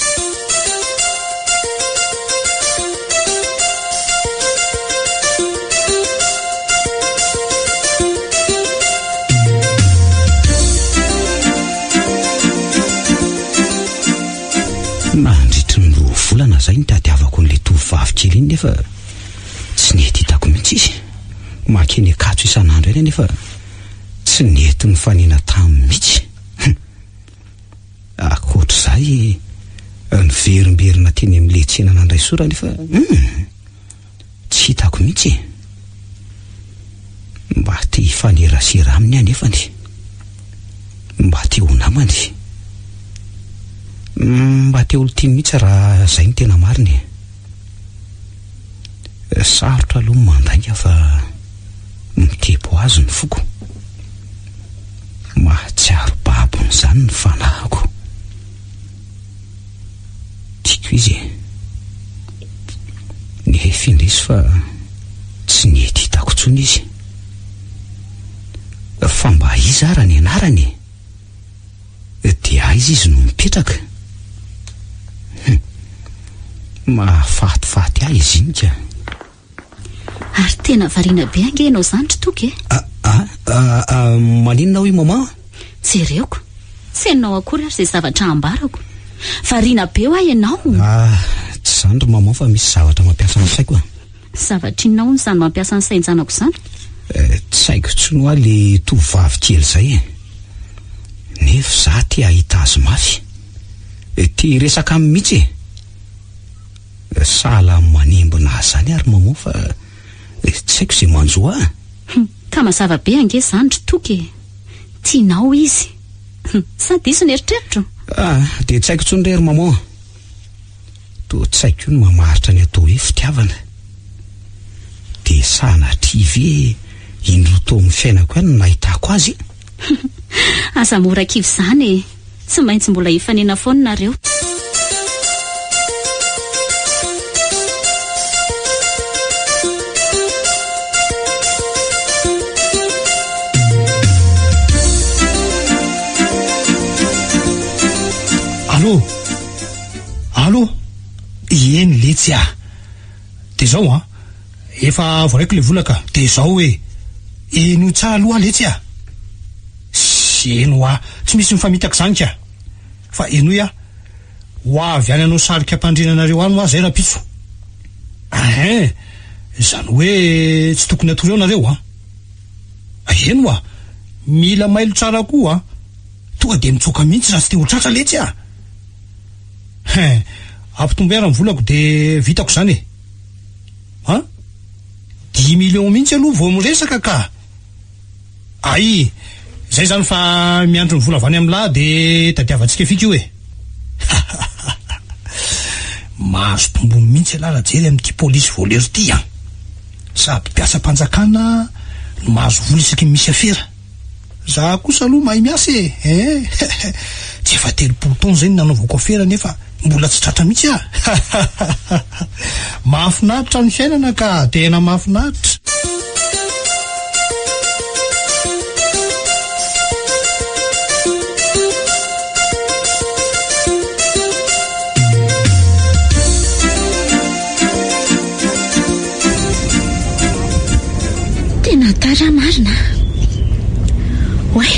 Nandritry ny roa volana izay nitadiavako an'ilay tovovavy kely iny nefa tsy nety hitako mihitsy izy. Makeny Ankatso isan'andro ihany anefa tsy nety nifanena taminy mihitsy. Hum! Ankoatr'izay, niverimberina teny amin'ilay tsena nandray sora anefa hum! Tsy hitako mihitsy e! Mba te hifanerasera aminy aho nefany. Mba te ho namany. Mba te ho olon-tiany mihitsy raha izay no tena marina e. Sarotra aloha ny mandainga fa mitepo azy ny foko. Mahatsiaro babon'izany ny fanahiko. Tiako izy e. Nefa indrisy fa tsy nety hitako intsony izy. Fa mba iza ara ny anarany e? Dia aiza izy no mipetraka? Hum. Mahafatifaty ahy izy iny ka. Ary tena variana be ange ianao izany ry Toky e! Ah, ah, ah, ah, maninona hoy maman? Jereoko. Tsy henonao akory ary izay zavatra ambarako. Variana be hoa ianao. Ah, tsy izany ry maman fa misy zavatra mampiasa ny saiko a. Zavatra inona hono izany mampiasa ny sain-janako izany? Eh, tsy haiko intsony hoa le tovovavy kely izay e. Nefa za te hahita azy mafy. Eh, te hiresaka aminy mihitsy e. Sahala amin'ny manembona ahy izany ary maman fa tsy haiko izay manjo ahy. Hum, ka mazava be ange izany ry Toky e. Tianao izy. Hum, sa diso ny eritreritro? Ah, dia tsy haiko intsony re ry maman. Toa tsy haiko ny mamaritra ny atao hoe fitiavana. Dia sanatria ve indroa tao amin'ny fiainako ihany no nahitako azy? Aza mora kivy izany e! Tsy maintsy mbola hifanena foana nareo. Allô? Allô? Eny letsy ah! De zao an, efa voaraiko le vola ka, de zao hoe, henoy tsara aloha aho letsy ah! Heno hoa, tsy misy mifamitaka izany ka! Fa henoy aho, ho avy any hanao sarika am-pandriana anareo any hoa zay rahampitso. Ahin, izany hoe tsy tokony hatory eo nareo an! Heno hoa, mila mailo tsara koa an! Tonga dia mitsoaka mihitsy raha tsy te ho tratra letsy ah! Hein, ampitomboy ary ny volako dia vitako izany e! An? Dix millions mihitsy aloha vao miresaka ka! Ay! Izay izany fa miandry ny vola avy any amin'lah dia tadiavantsika fika io e! Mahazo tombony mihitsy ialahy Rajery amin'ity polisy voleur ity an! Sady mpiasam-panjakana no mahazo vola isaky ny misy afera. Za kosa aloha mahay miasa e! Eh! Tsy efa 30 taona izay no nanaovako afera nefa mbola tsy tratra mihitsy aho! Mahafinaritra ny fiainana ka! Tena mahafinaritra! Tena tara marina. Oay,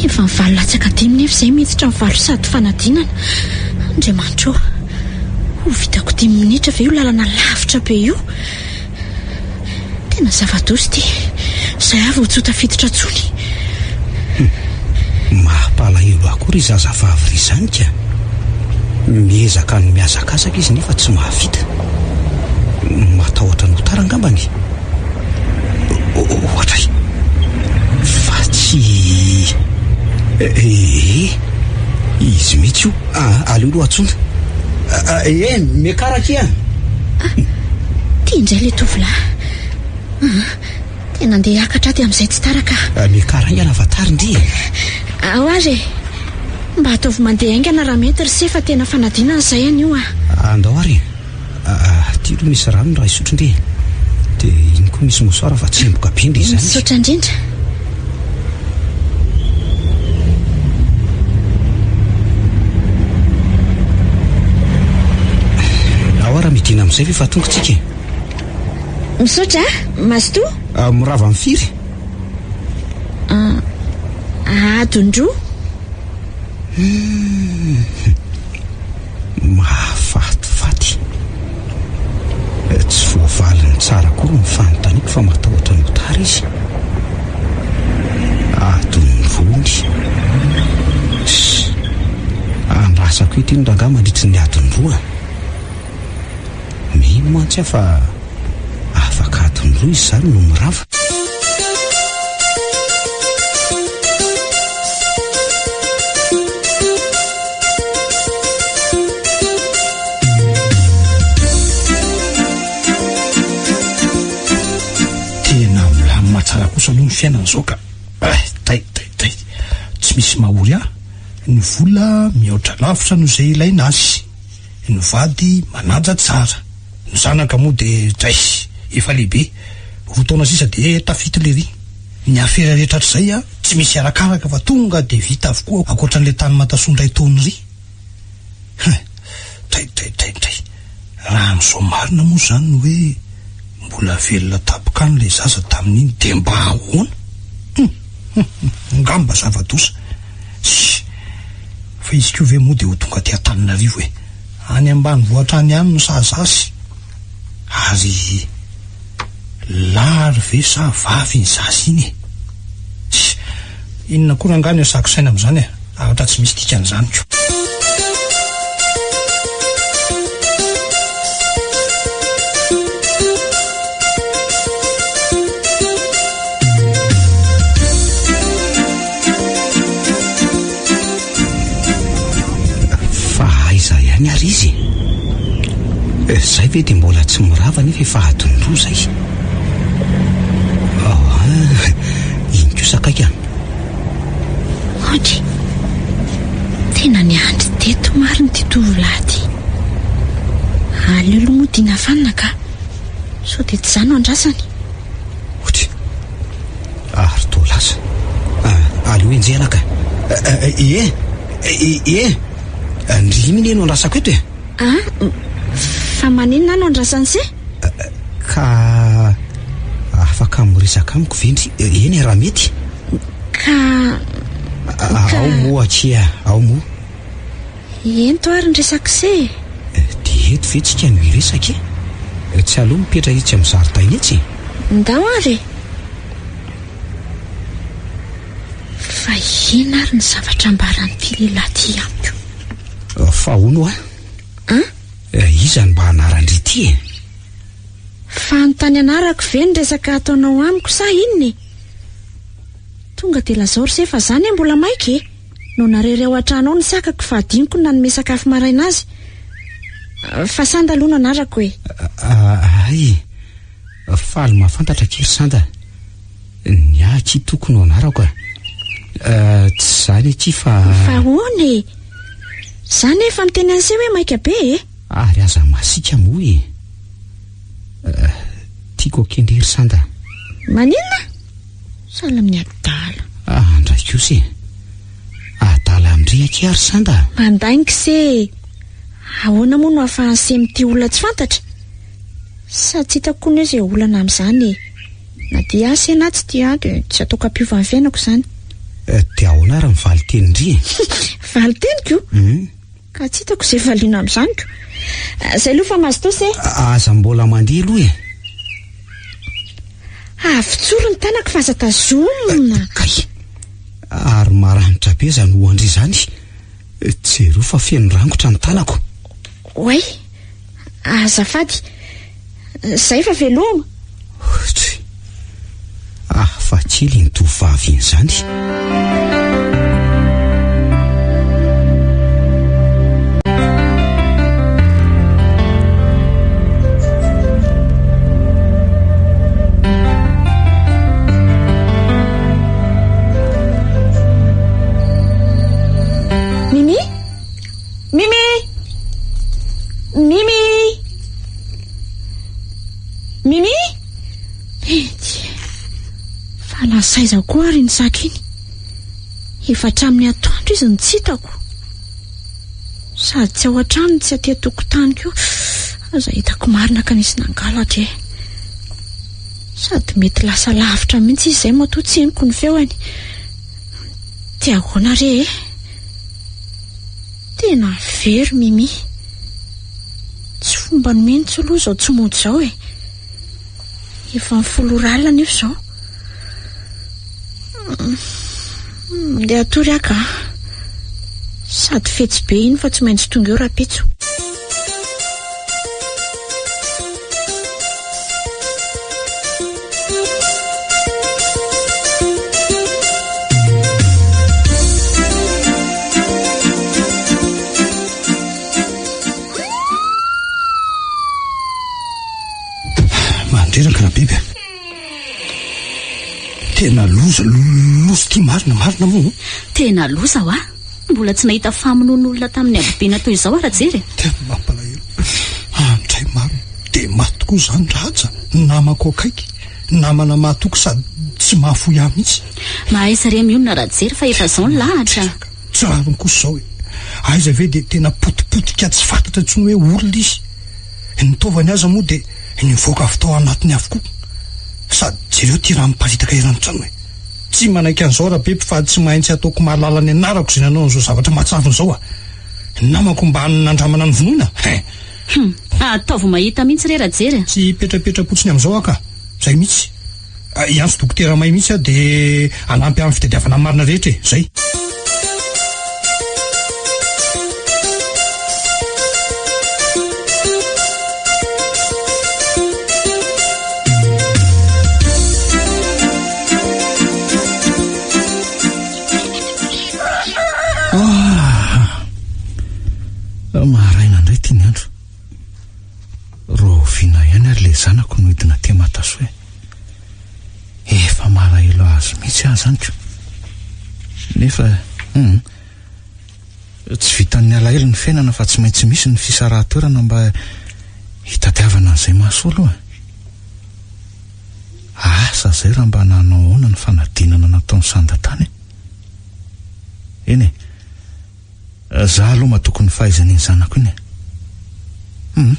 efa ny valo latsaka dimy nefa izay miditra ny valo sady fanadinana. Andriamanitra ô, ho vitako dimy minitra ve io lalana lavitra be io? Tena zava-doza ity. Izay aho vao tsy ho tafiditra intsony. Mampalahelo ahy koa ry zazavavy ry izany ka. Miezaka ny mihazakazaka izy nefa tsy mahavita. Matahotra ny ho tara angambany. Ohatra e. Fa tsy ee izy mihitsy io. Ah, aleo aloha antsoina. Eh, miakara akia. Ah, ty indray ilay tovolahy. Ah, tena andeha hiakatra aty amin'izay tsy tara ka. Ah, miakara haingana fa tara ndry e. Ao ary e. Mba ataovy mandeha haingana raha mety ry se fa tena fanadinana izay anio ah. Andao ary e. Aty aloha misy rano raha hisotro ndry e. Dia iny koa misy mouchoir fa tsemboka be ndry izany. Misaotra indrindra. Ao ary midina amin'izay ve fa tonga tsika e. Misaotra a! Mazotoa. Ah, mirava amin'ny firy? Ah, adin-droa. Hmm. Mahafatifaty. Eh, tsy voavaliny tsara akory ny fanontaniako fa matahotra ny ho tara izy. Adin'ny roa Andrasako eto iny rangahy mandritry ny adiny roa. Mino mantsy aho fa afaka adiny roa izy izany no mirava. Tena milamina tsara kosa aloha ny fiainana izao ka. Eh, tay, tay, tay. Tsy misy mahory ahy. Ny vola mihoatra lavitra noho izay ilaina azy. Ny vady manaja tsara. Ny zanaka moa dia dray efa lehibe. Roa taona sisa dia tafita lery. Ny afera rehetra hatrizay a, tsy misy arakaraka fa tonga dia vita avokoa ankoatran'ilay tany Matasoa indray taona iry. Hein! Dray dray dray dray. Raha amin'izao marina moa izany ny hoe mbola velona tampoka any ilay zaza tamin'iny dia mba ahoana? Hum! Hum! Hum! Angamba zava-doza. Tsia! Fa izy koa ve moa dia ho tonga aty Antananarivo e? Any ambanivohitra any ihany no sahaza azy. Ary lahy ary ve sa vavy iny zaza iny e? Tsia! Inona koa rangahy no iasako saina amin'izany e? Zavatra tsy misy dikany izany ko. Zay ve dia mbola tsy mirava nefa efa adiny roa zay. Ah, iny kosa akaiky an. Andry, tena niandry teto marina ity tovolahy ity. Aleo aloha moa dina fanina ka. Sao dia tsy izaho no andrasany. Otry. Ary toa lasa. Ah, aleo enjehina ka. Ie, ie. Ndry iny no andrasako eto e. Ah, fa maninona aho no andrasan'i se? Ka afaka miresaka amiko ve ndry? Eny e, raha mety. Ka, ka. Ao moa akia, ao moa. Ento ary ny resak'i se e. Dia eto ve tsika no hiresaka e? Tsy aleo mipetra etsy amin'ny zaridaina etsy e? Ndao ary e. Fa inona ary ny zavatra ambaran'ity lehilahy ity amiko? Fa hono hoa? An? Iza no mba anaran-dry ity e? Fa anontany anarako ve ny resaka ataonao amiko sa inona e? Tonga dia lazao ry se fa za anie mbola maika e! No narery ao an-trano ao ny sakako fa adinoko ny nanome sakafo maraina azy. Fa Sanda aloha no anarako e! Hay! Faly mahafantatra akia ry Sanda. Ny ahy akia Toky no anarako a. Tsy izany akia fa. Fa ahoana e? Za nefa miteny an'se hoe maika be e. Ary aza masiaka moa e. Tiako akia ndry ry Sanda. Maninona? Sahala amin'ny adala. Andray kosa e. Adala amin-dry akia ry Sanda. Mandainga se e. Ahoana moa no ahafahan'se mitia olona tsy fantatra? Sady tsy hitako koa anie izay olana amin'izany e. Na tia ahy se na tsy tia ahy dia tsy ataoko hampiova ny fiainako izany. Dia ahoana ary ny valin-tenin-dry e? Valin-teniko? Ka tsy hitako izay valiana amin'izany ko. Izay aloha fa mazotoa se. Aza mbola mandeha aloha e. Avotsory ny tanako fa aza tazomina. Kay! Ary maranitra be izany hoan-dry izany. Jereo fa feno rangotra ny tanako. Oay! Azafady. Zay fa veloma. Ohatry. Hafa kely iny tovovavy iny izany. Mimi? Mimi! Mimi! Mimi! Ety! Fa lasa aiza koa ary iny saka iny? Efa hatramin'ny atoandro izy no tsy hitako. Sady tsy ao an-trano no tsy aty an-tokotany koa. Aza hitako marina ka nisy nangalatra e. Sady mety lasa lavitra mihitsy izy izay matoa tsy henoko ny feony. Dia ahoana re e? Tena very Mimi. Tsy fombany mihitsy aloha izao tsy mody izao e. Efa ny folo ora alina anefa izao. Ndeha hatory aho ka. Sady fetsy be iny fa tsy maintsy tonga eo rahampitso. Mandreraka Rabiby a. Tena loza, loza ity marina, marina moa. Tena loza hoa. Mbola tsy nahita famonoan'olona tamin'ny habibiana toy izao aho Rajery e. Tena mampalahelo. Andray marina. Dia maty tokoa izany Raja, namako akaiky. Namana mahatoky sady tsy mahafoy ahy mihitsy. Mahaiza re mionona Rajery fa efa izao ny lahatra. Tsy rariny kosa izao e. Aiza ve dia tena potipotika tsy fantatra intsony hoe olona izy. Ny taovany aza moa dia nivoaka avy tao anatiny avokoa. Sady jereo ity rà miparitaka eran'ny trano e. Tsy manaiky an'izao Rabeby fa tsy maintsy ataoko mahalala ny anarako izay nanao an'izao zavatra mahatsiravina izao a. Ny namako mba nandramana novonoina? Hein! Hum! Ataovy mahita mihitsy re Rajery a! Tsy hipetrapetra-potsiny amin'izao aho ka! Izay mihitsy. Hiantso dokotera may mihitsy aho dia hanampy amin'ny fitadiavana ny marina rehetra e! Izay. Ah! Maraina indray ity ny andro. Malahelo azy mihitsy aho izany ko. Nefa, hum, tsy vitan'ny alahelo ny fiainana fa tsy maintsy misy ny fisarahan-toerana mba hitadiavana an'izay mahasoa aloha. Asa izay raha mba nanao ahoana ny fanadinana nataon'i Sanda tany e. Eny e. Za aloha matoky ny fahaizan'iny zanako iny e. Hum.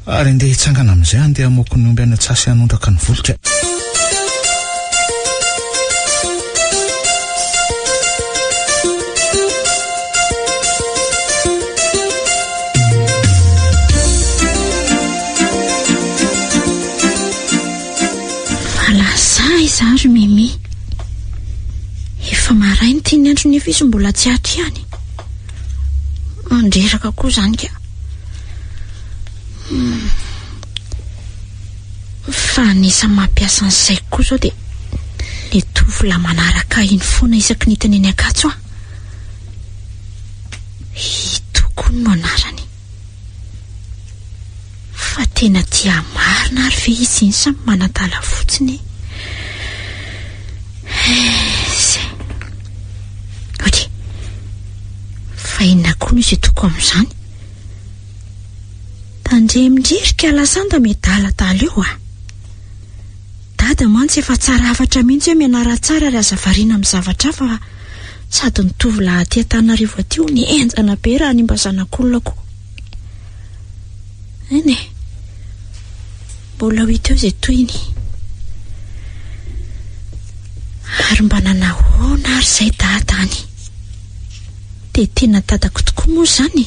Ary andeha hitsangana amin'izay andeha hamoaka ny omby any an-tsaha sy hanondraka ny volika. Fa lasa aiza ary Mimi? Efa maraina ity ny andro nefa izy mbola tsy ato ihany. Mandreraka koa izany ka. Hmm. Fa anisan'ny mampiasa ny saiko koa izao dia le tovolahy manaraka ahy iny foana isaky ny hitany eny Ankatso aho. Ito koa no anarany. Fa tena tia marina ary ve izy iny sa manadala fotsiny e? Zay. Ok. Fa inona koa no izy toko amin'izany? Tandremo ndry ry kalasanda miadaladala eo a! Dada mantsy efa tsara hafatra mihitsy hoe mianara tsara ary aza variana amin'ny zavatra hafa fa sady ny tovolahy aty Antananarivo aty hono henjana be raha ny mba zanak'olona koa. Eny e. Mbola ho hita eo izay tohiny. Ary mba nanahoana ary izay dada any? Dia tena dadako tokoa moa izany e?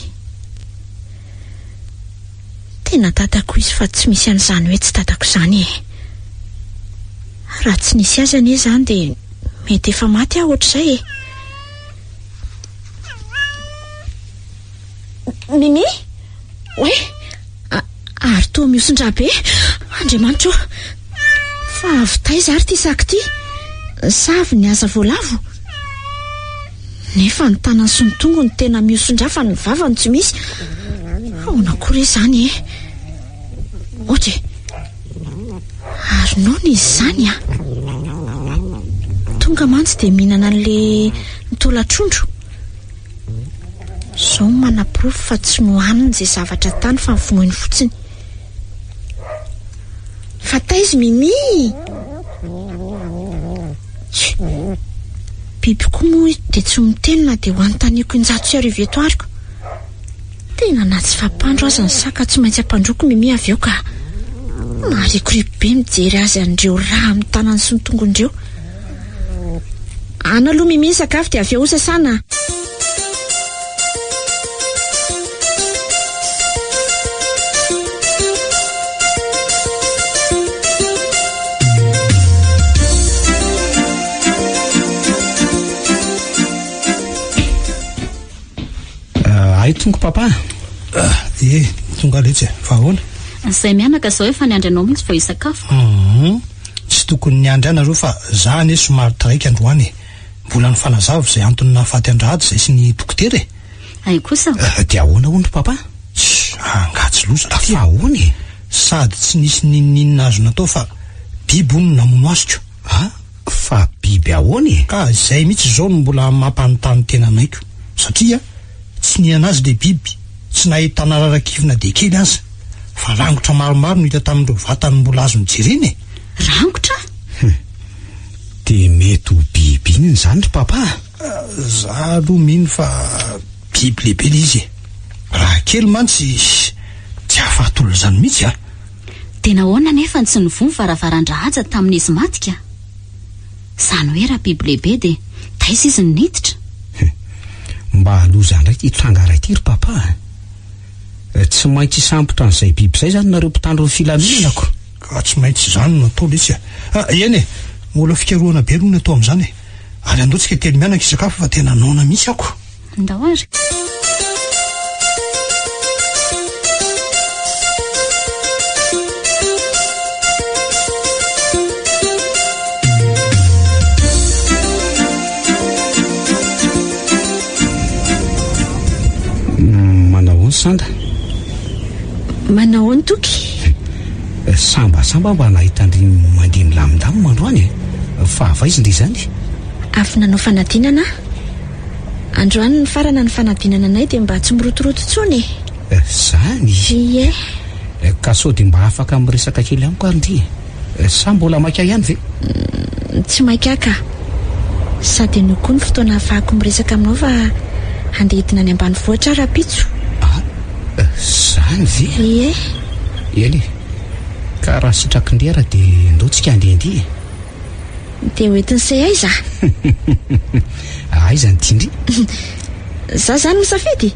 Tena dadako izy fa tsy misy an'izany hoe tsy dadako izany e. Raha tsy nisy azy anie izany dia mety efa maty aho ohatr'izay e. Mimi? Oay! Ary toa mihosin-drà be! Andriamanitra ô! Fa avy taiza ary ity saka ity? Sa avy nihaza voalavo? Nefa ny tanany sy ny tongony tena mihosin-drà fa ny vavany tsy misy. Ahoana koa re izany e? Ohatra e! Ary noana izy izany an! Tonga mantsy dia mihinana an'ilay taolan-trondro. Izao no manaporofo fa tsy nohaniny izay zavatra tany fa novonoiny fotsiny. Fa taiza Mimi? Biby koa moa dia tsy miteny na dia ho anontaniako 1100 eto ary ko. Tena na tsy fampandro aza ny saka tsy maintsy ampandroako Mimi avy eo ka. Maharikoriko be mijery azy an'ireo rà amin'ny tanany sy ny tongony ireo. Any aloha Mimi ny sakafo dia avy eo hosasana. Ah, ay tonga papa. Ah, ie, tonga letsy e. Fa ahoana? Izay mianaka izao efa niandry anao mihitsy vao hisakafo. Hum, tsy tokony niandry ahy nareo fa za anie somary taraiky androany e. Mbola nifanazava izay antony nahafaty an-dRahaja izay sy ny dokotera e. Ay kosa. Ah, dia ahoana hono ry papa? Tss, angaha tsy loza ity e. Fa ahoana e? Sady tsy nisy n'inon'inona azo natao fa biby hono no namono azy ko. Ah, Fa biby ahoana e? Ka izay mihitsy izao no mbola mampanontany tena anay ko. Satria tsy nihinana azy ilay biby, tsy nahitana rarakivy na dia kely aza. Fa rangotra maromaro no hita tamin'ireo vatany mbola azo nojerena e! Rangotra? Hum. Dia mety ho biby inona izany ry papa a? Za aloha mino fa biby lehibe ilay izy e. Raha kely mantsy tsy hahafaty olona izany mihitsy a! Dia nahoana anefa no tsy nivoha ny varavaran-dRahaja tamin'izy maty ka? Izany hoe raha biby lehibe dia taiza izy no niditra? Hum. Mba loza indray ity tranga iray ity ry papa a! Tsy maintsy hisambotra an'izay biby izay izany nareo mpitandro ny filaminana ko! Ka tsy maintsy izany no atao lesy a! Ah, eny e! Mbola fikarohana be aloha no atao amin'izany e! Ary andao tsika telo mianaka hisakafo fa tena noana mihitsy aho ko! Ndao ary. Manahoana Sanda? Manahoana Toky? Sambasamba mba nahita an-dry mandeha milamindamina androany e. Fa avy aiza ndry izany? Avy nanao fanadinana aho. Androany nifarana ny fanadinana anay dia mba tsy mirotoroto intsony e. Zany? Ie. Ka sao dia mba afaka miresaka kely amiko ary ndry e? Sa mbola maika ihany ve? Tsy maika aho ka. Sady anio koa ny fotoana ahafahako miresaka aminao fa handeha hidina any ambanivohitra aho rahampitso. Ah, zany ve? Ie. Eny e. Ka raha sitraky ndry ara dia ndao tsika handehandeha e. Dia ho entin'i se aiza? Aiza ny tian-dry? Za zany misafidy?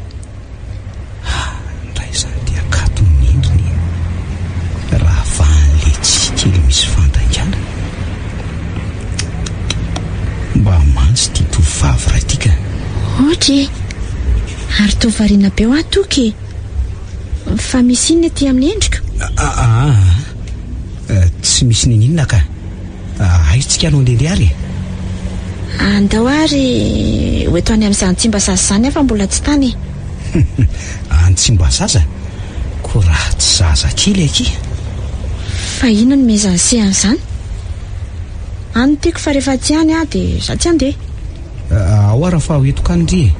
Ndray izany dia akatony ny endriny e. Raha vahan'ilay tsiky kely misy fandaingana. Mba mantsy ity tovovavy iray ity ka. Ohatra e! Ary toa variana be hoa Toky e! Fa misy inona aty amin'ny endriko? Aa, tsy misy niniana ka. Aiza tsika no handehandeha ary e? Andao ary ho eto any amin'izany Tsimbazaza izany aho fa mbola tsy tany e. Any Tsimbazaza? Koa raha tsy zaza kely akia. Fa inona no mihezan'i se an'izany? Any no tiako fa rehefa tsy any aho dia za tsy handeha. Ao ara fa ho eto kany ndry e.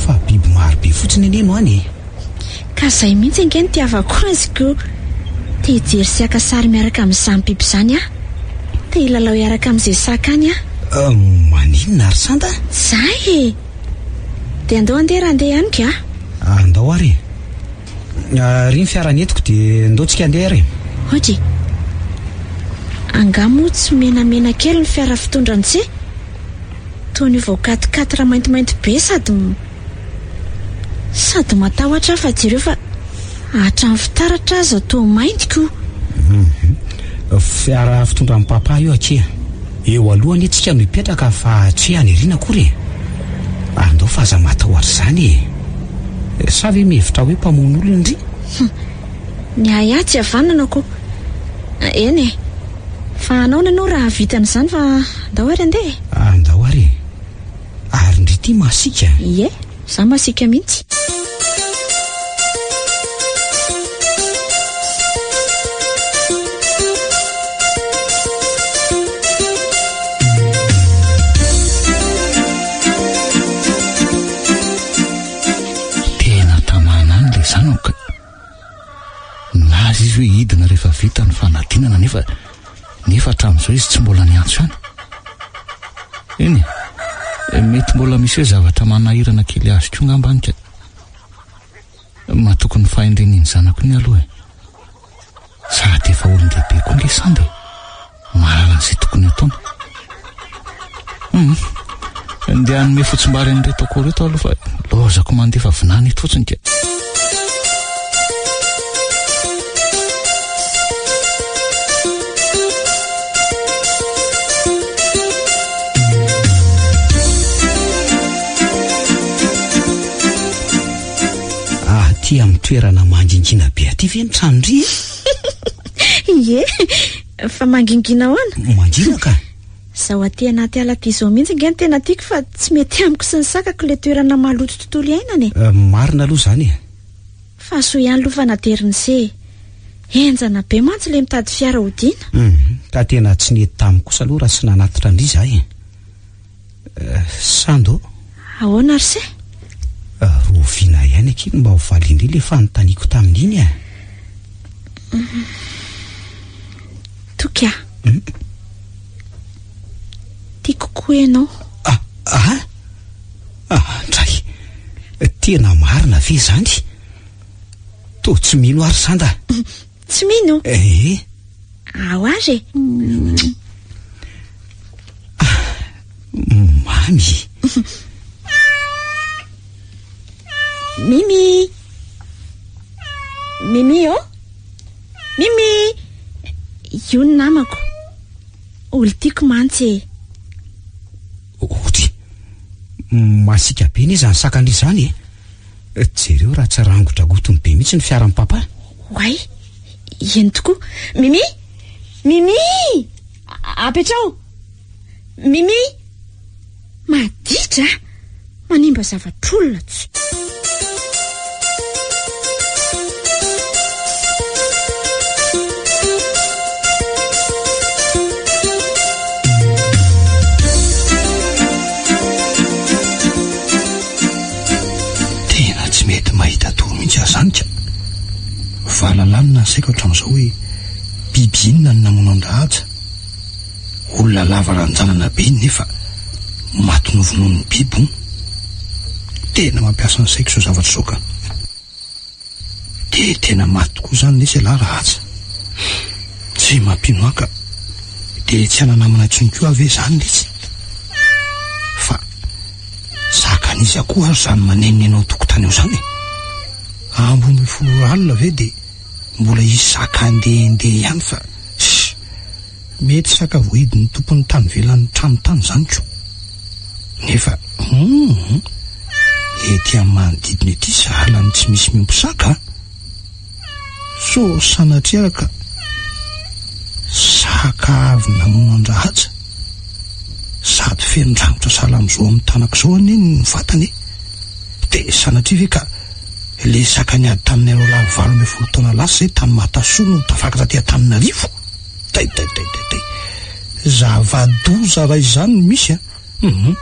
Fa biby maro be fotsiny anie no any e. Ka zay mihitsy ange no tiavako azy ko! Te hijery sy haka sary miaraka amin'izany biby izany aho. Te hilalao hiaraka amin'izay saka any aho. Maninona ary Sanda? Zay e! Dia andao andeha raha andeha ihany ka! Andao ary e! Ary ny fiara nentiko dia ndao tsika andeha ary e! Ohatry e! Angaha moa tsy menamena kely ny fiara fitondra an'i Tse? Toa niova ho quatre quatre maintimainty be sady Sady matahotra aho fa jereo fa hatramin'ny fitaratra aza toa mainty ko. Hum. Fiara fitondran'i papa io akia. Eo aloha anie tsika no hipetraka fa tsy hoe any aoriana akory e. Andao fa aza matahotra izany e. Sa ve mihevitra hoe mpamono olona ndry? Hum. Ny ahy ahy tsy havanana ko. Eny e. Fa anaona aloha raha hahavita an'izany fa andao ary andeha e. Andao ary e. Ary ndry ity masiaka? Ie, za masiaka mihitsy. Tena tamana any ilay zanako ka. Nilaza izy hoe hidina rehefa vita ny fanadinana nefa nefa hatramin'izao izy tsy mbola niantso ihany. Eny e, mety mbola misy hoe zavatra manahirana kely azy koa angamba any ka. Matoky ny fahendren'iny zanako iny aloha e. Sady efa olon-dehibe koa nge Sanda e. Mahalala an'izay tokony hataony. Hum. Ndeha hanome fotsimbary an'ireto akoho ireto aho aloha fa lozako mandefa vinany eto fotsiny ka. Aty amin'ny toerana mangingina be aty ve ny tranon-dry e? Ie. Fa mangingina ahoana? Mangina ka! Izao aty anaty ala aty izao mihitsy ange no tena tiako fa tsy mety amiko sy ny sakako ilay toerana maloto tontolo iainana e! Marina aloha izany e! Fa soa ihany aloha fa naterin'i se e! Henjana be mantsy ilay mitady fiara hodiana. Hum, ka tena tsy nety tamiko kosa aloha raha tsy nanatitra an-dry izahay e! Sando. Ahoana ry se? Rahoviana ihany akia no mba ho valian-dry ilay fanontaniako tamin'iny e? Toky a. Tiako koa ianao. Ah, ah, ah, ndray. Tena marina ve izany? Toa tsy mino aho ry Sanda. Tsy mino? Eh. Ao ary e. Mamy. Mimi. Mimi ô. Mimi. Io ny namako. Olo-tiako mantsy e. Otry. Masiaka be anie izany sakana izany e. Jereo raha tsy rangodragotiny be mihitsy ny fiaran'i papa. Oay. Eny tokoa. Mimi! Mimi! Apetraho! Mimi! Maditra a! Manimba zavatr'olona tsy. saiko hatramin'izao hoe biby inona no namono an-dRahaja? Olona lava ranjanana be iny nefa maty novonoin'ny biby hono. Tena mampiasa ny saiko izao zavatra izao ka. Dia tena maty tokoa izany lesy ialahy Rahaja. Tsy mampino ahy ka. Dia tsy hana-namana intsony koa aho ve izany lesy? Fa zakan'iza koa ary izany manenoneno ao an-tokotany ao izany e? Ambony 11 ora alina ve dia mbola hisy zaka handehandeha ihany fa ss! Mety saka voahidin'ny tompon'ny tany ivelan'ny trano tany izany ko! Nefa hum! Ety amin'ny manodidina ety sahala ny tsy misy miompy saka a! Sao sanatria ary ka saka avy namono an-dRahaja? Sady feno rangotra sahala amin'izao amin'ny tanako izao anie ny vatany e! Dia sanatria ve ka ilay saka niady taminay roalahy 18 taona lasa izay tany Mahatasoa no tafakatra aty Antananarivo? Tay tay tay tay tay. Zava-doza raha izany no misy a! Hum,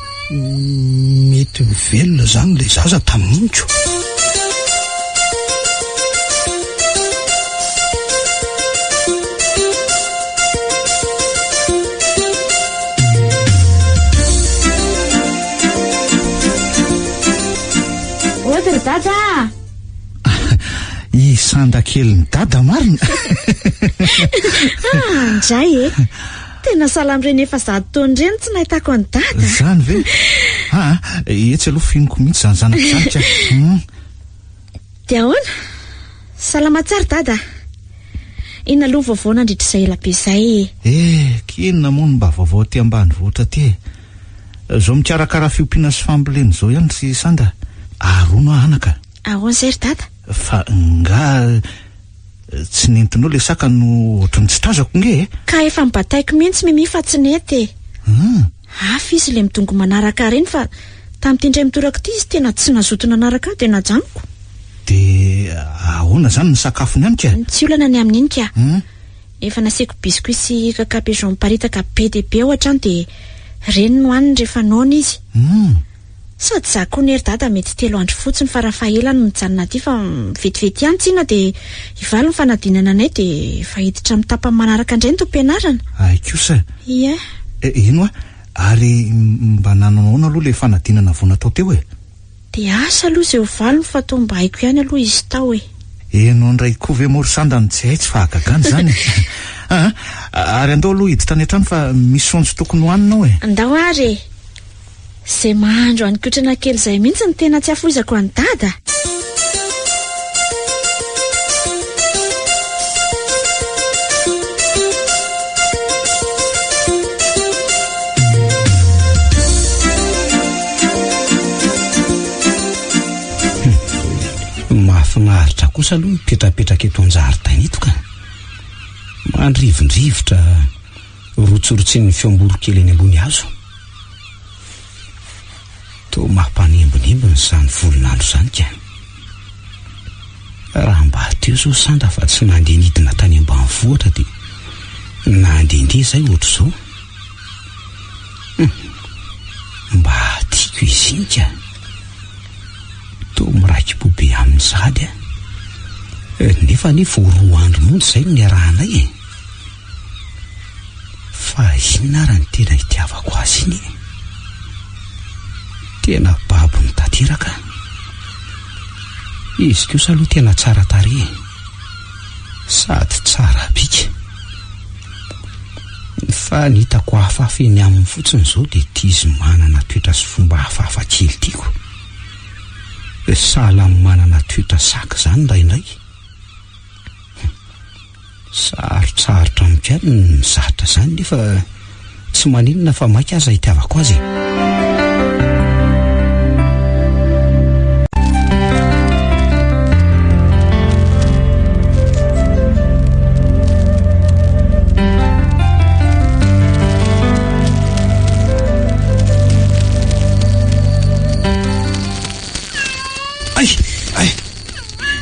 mety ho velona izany ilay zaza tamin'iny ko. Ody ry dada a! I Sanda kelin'i Dada marina. Ah, ndray e. Tena sahala amin'ireny efa zato taona ireny tsy nahitako an'i Dada. Izany ve? Ah, etsy aloha finoko mihitsy izany zanako izany ka. Hmm. Dia ahoana? Salama tsara Dada. Inona aloha vaovao nandritra izay ela be izay e? Eh, k'inona moa no mba vaovao aty ambanivohitra aty e? Izao mikarakara fiompiana sy fambolena izao ihany ry Sanda. Ary hono aho anaka. Ahoana izay ry Dada? Fa nga tsy nentinao ilay saka no ohatran'ny tsy tazako nge e? Ka efa nibataiko mihitsy Mimi fa tsy nety e. Hum. Hafa izy ilay midongy manaraka ahy ireny fa tamin'ity indray mitoraka ity izy tena tsy nazoto nanaraka ahy dia najanoko. Dia ahoana izany ny sakafony any ka? Tsy olana ny amin'iny ka. Hum. Efa nasiako biscuit sy caca pigeon miparitaka be dia be ao an-trano dia ireny no haniny rehefa noana izy. Hum. Sady za koa anie ry dada mety telo andro fotsiny farafahelany no mijanona aty fa vetivety ihany tsinona dia hivaly ny fanadinana anay dia efa hiditra amin'ny tapany manaraka indray ny taom-pianarana. Hay kosa e! Ie. Ino hoa? Ary mba nanao ahoana aloha ilay fanadinana vao natao teo e? Dia asa aloha izay ho valiny fa toa mba haiko ihany aloha izy tao e. Enao indray koa ve moa ry Sanda no tsy hay tsy fahagagana izany e? Aa! Ary andao aloha hiditra any an-trano fa misy saonjo tokony hohanina ao e. Andao ary e! Izay mahandro hanin-kotrana kely izay mihitsy no tena tsy afoizako an'i Dada. Mahafinaritra kosa aloha mipetrapetraka eto an-jaridaina eto ka. Mandrivondrivotra, rotsirotsian'ny feom-boronkely eny ambony hazo. Toa mampanembonembona izany volon'andro izany ka. Raha mba teo izao Sandra fa tsy nandeha nidina tany ambanivohitra dia nandehandeha izay ohatr'izao. Hum, mba tiako izy iny ka. Toa miraiki-po be aminy sahady aho. Nefa anie vao roa andro monja izay no niarahanay e. Fa inona ara ny tena itiavako azy iny e? Tena babony tanteraka aho. Izy kosa aloha tena tsara tarehy e. Sady tsara bika. Fa ny hitako hafahafa eny aminy fotsiny izao dia ity izy manana toetra sy fomba hafahafa kely tiako. Sahala amin'ny manana toetra saka izany indraindray. Sarotsarotra amiko ihany ny mizatra izany nefa tsy maninona fa maika aza itiavako azy e. Ay! Ay!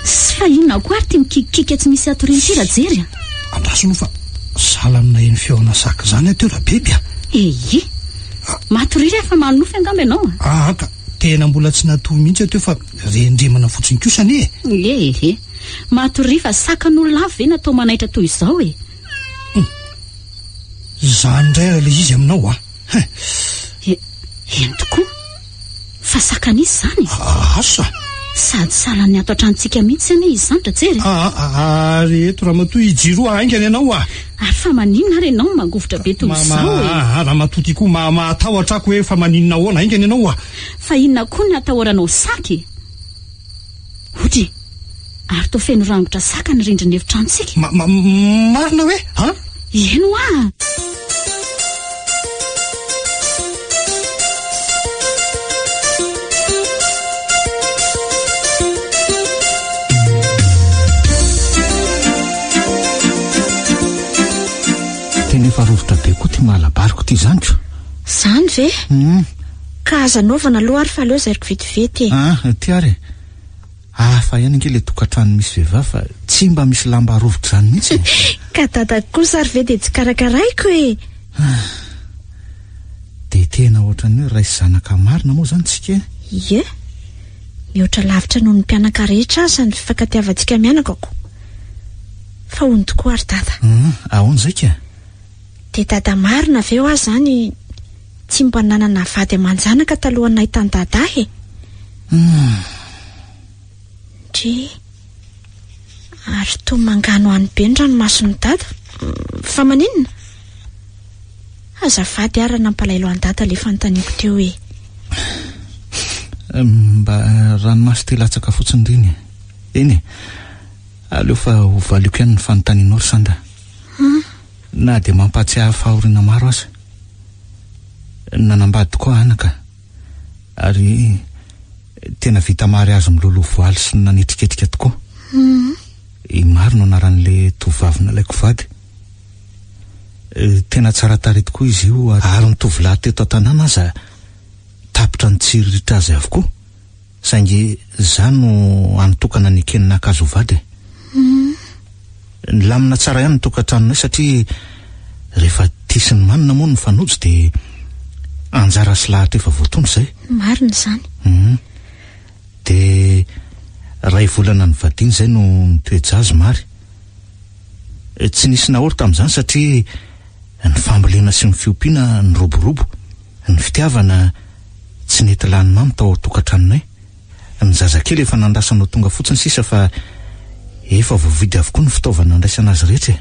Fa inona koa ary ity mikikiaka tsy misy hatoriana ity Rajery a? Andraso aloha fa sahala amin'ny naheno feona saka izany aho teo Rabeby a! Eie! Matoria re fa manonofy angamba ianao a! Aa ka, tena mbola tsy natory mihitsy aho teo fa rendremana fotsiny kosa anie e! Ehe! Matoria fa sakan'olona avy ve natao manaitra toy izao e? Hum. Izany indray ary ilay izy aminao a! Hein! E, eny tokoa. Fa sakan'iza izany e? Asa! Sady salan'ny ato an-tranontsika mihitsy anie izy izany Rajery e! Aa, ary eto ramatoa i Jiro a, haingana ianao a! Ary fa maninona ary ianao no mangovitra be toy izao e? Aa, ramatoa ty koa maha mahatahotra ako hoe fa maninona ahoana, haingana ianao a! Fa inona koa ny hatahoranao saka e? Odry! Ary toa feno rangotra saka ny rindrin'ny efitranontsika. Ma, ma, marina hoe? An? Eny hoa! Tena efa rovitra be koa ty malabariko ty zany ko. Zany ve? Hum. Ka aza anaovana aloha ary fa aleo zairiko vetivety e. Ah, ty ary e. Hafa ihany ange le tokantrano misy vehivavy fa tsy mba misy lamba rovitra izany mihitsy e. Ka dadako kosa ary ve dia tsy karakaraiko e. Dia tena ohatran'ny hoe ray sy zanaka marina moa izany tsika e. Ie. Mihoatra lavitra noho ny mpianaka rehetra aza ny fifankatiavantsika mianakako. Fa hono tokoa ary dada. Hum, ahoana izay ka? Dia dada marina ve hoa izany tsy mba nanana vady aman-janaka talohan'ny nahitan'i dada ahy e? Hum. Ndry. Ary toa manganohano be ny ranomason'i dada. Fa maninona? Azafady ary raha nampalahelo an'i dada ilay fanontaniako teo e. Mba ranomaso te latsaka fotsiny ireny e. Eny e. Aleo fa ho valiako ihany ny fanontanianao ry Sanda. Na dia mampahatsiahy fahoriana maro aza. Nanambady tokoa aho anaka. Ary tena vita mariazy miloloha voaly sy nanetriketrika tokoa. I Mary no anaran'ilay tovovavy nalaiko vady. Tena tsara tarehy tokoa izy io ary ny tovolahy teto an-tanàna aza tapitra nitsiriritra azy avokoa. Saingy za no hany tokana nekeny naka azy ho vady e. Nilamina tsara ihany ny tokantranonay satria rehefa tia sy ny manina moa no mifanojo dia anjara sy lahatra efa voatondro izay. Marina izany. Hum. Dia iray volana nivadiana izay no nitoe-jaza Mary. Tsy nisy nahory tamin'izany satria ny fambolena sy ny fiompiana niroborobo. Ny fitiavana tsy nety lany mamy tao an-tokantranonay. Ny zazakely efa nandrasana ho tonga fotsiny sisa fa efa voavidy avokoa ny fitaovana andraisana azy rehetra e.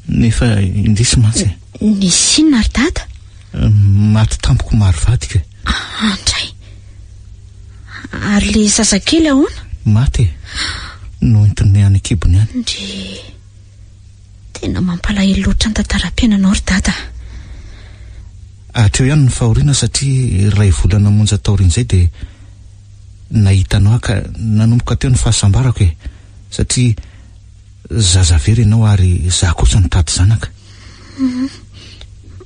Nefa indrisy mantsy e. Nisy inona ry dada? Maty tampoko maro vadiko e. Andray. Ary le zazakely ahoana? Maty e. Noentiny any an-kibony any. Ndry. Tena mampalahelo loatra ny tantaram-piainanao ry dada a! Hatreo ihany ny fahoriana satria iray volana monja taorian'izay dia nahita anao aho ka nanomboka teo ny fahasambarako e! Satria zaza very ianao ary izaho kosa nitady zanaka.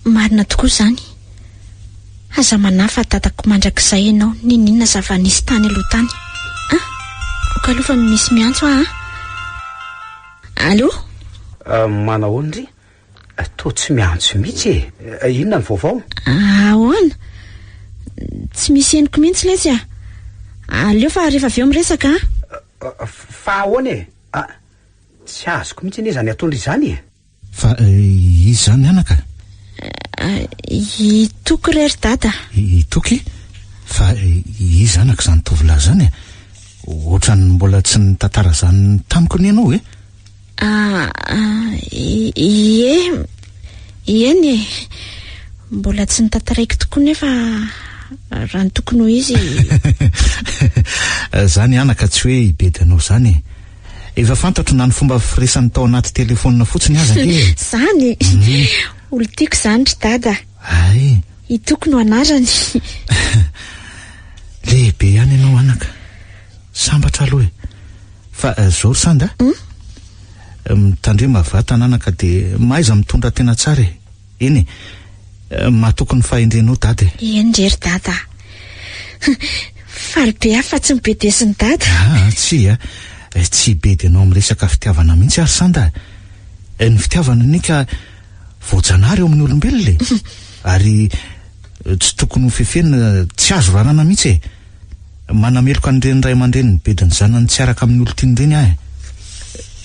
Marina tokoa izany. Aza manahy fa dadako mandrakizay ianao n'inon'inona zava-nisy tany aloha tany. Ah! Aoka aloha fa misy miantso aho a! Allô? Manahoana ndry? Toa tsy miantso mihitsy e. Inona ny vaovao? Ahoana? Tsy misy henoko mihitsy letsy a. Aleo fa rehefa avy eo miresaka a. Fa ahoana e? Tsy azoko mihitsy anie izany ataondry izany e. Fa iza izany anaka? I Toky re ry dada. I Toky? Fa iza anaka izany tovolahy izany e? Ohatran'ny mbola tsy nitantara izany tamiko anie ianao e? Ie, eny e. Mbola tsy notantaraiko tokoa nefa raha ny tokony ho izy. Izany anaka tsy hoe hibedy anao izany e. Efa fantatro na ny fomba firesany tao anaty telefaonina fotsiny aza ange e. Izany? Olon-tiako izany ry dada. Hay. I Toky no anarany. Lehibe ihany ianao anaka. Sambatra aloha e. Fa zao ry Sanda a. Mitandrema vatana anaka dia mahaiza mitondra tena tsara e. Eny e. Matoky ny fahendrenao dada e. Eny re ry dada a. Faly be aho fa tsy nobedesin'i dada. Aa tsia, tsy hibedy anao amin'ny resaka fitiavana mihitsy aho ry Sanda a. Ny fitiavana anie ka voajanahary eo amin'ny olombelona e. Ary tsy tokony ho fefena, tsy azo rarana mihitsy e. Manameloka an'ireny ray aman-dreny mibedy ny zanany tsy hiaraka amin'ny olon-tiany ireny aho e.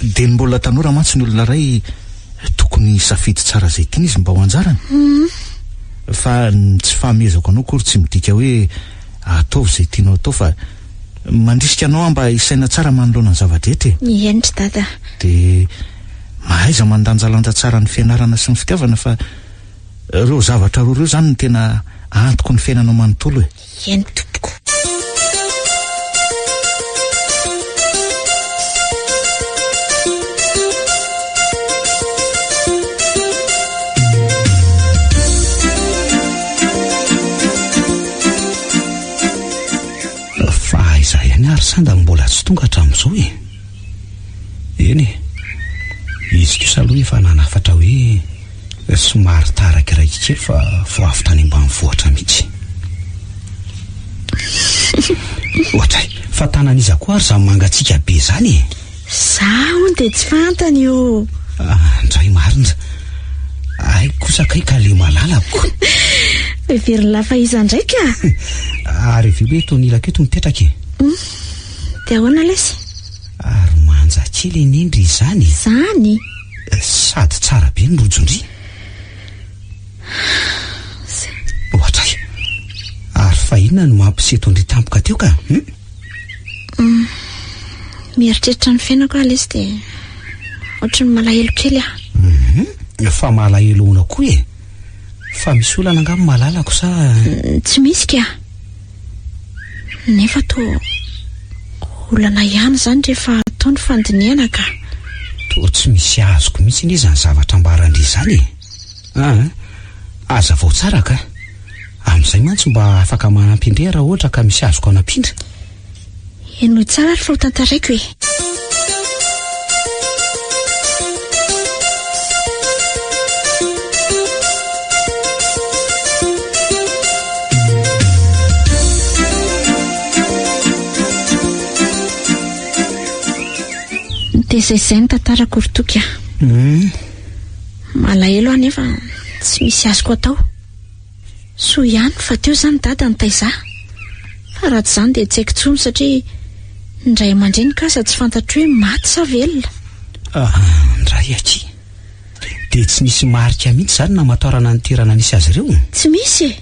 Dia ny mbola tanora mantsy ny olona iray tokony hisafidy tsara izay tiany izy mba ho anjarany. Fa ny tsy fahamehezako anao akory tsy midika hoe ataovy izay tianao atao fa mandrisika anao aho mba hisaina tsara manoloana ny zava-drehetra e. Eny ry dada. Dia mahaiza mandanjalanja tsara ny fianarana sy ny fitiavana fa ireo zavatra roa ireo izany no tena antoky ny fiainanao manontolo e. Eny tompoko. Fa aiza ihany ary Sanda no mbola tsy tonga hatramin'izao e? Eny e, izy kosa aloha efa nanafatra hoe somary tarakiraiky kely fa vao avy tany ambanivohitra mihitsy. Ohatray, fa tanan'iza koa ary izany mangatsiaka be izany e? Za hono dia tsy fantany io. Ah, ndray marina. Hay kosa kay ka le malalako. Heverin'i lafa iza indray ka? Ary avy eo hoe eto anilako eto mipetraka e. Dia ahoana lesy? Ary manja kely anie ndry izany e. Izany? Sady tsara be ny rojon-dry. Ohatray. Ary fa inona no mampiseto an-dry tampoka teo ka? Hum? Mieritreritra ny fiainako aho lesy dia ohatry ny malahelo kely aho. Hum, fa malahelo ahoana koa e? Fa misy olana angamba malalako sa? Tsy misy ka. Nefa toa olana ihany izany rehefa atao ny fandinihana ka. Toa tsy misy azoko mihitsy anie izany zavatra ambaran-dry izany e. Aa, hazavao tsara ka. Amin'izay mantsy mba afaka manampy indray raha ohatra ka misy azoko anampiana. Henoy tsara ary fa ho tantaraiko e. Dia izay izay ny tantarako ry Toky a. Malahelo aho nefa tsy misy azoko atao. Soa ihany fa teo izany dada nitaiza ahy. Fa raha tsy izany dia tsy haiko intsony satria ny ray aman-dreniko aza tsy fantatro hoe maty sa velona. Ah, ndray akia. Dia tsy nisy marika mihitsy izany namantarana ny toerana nisy azy ireo? Tsy misy e.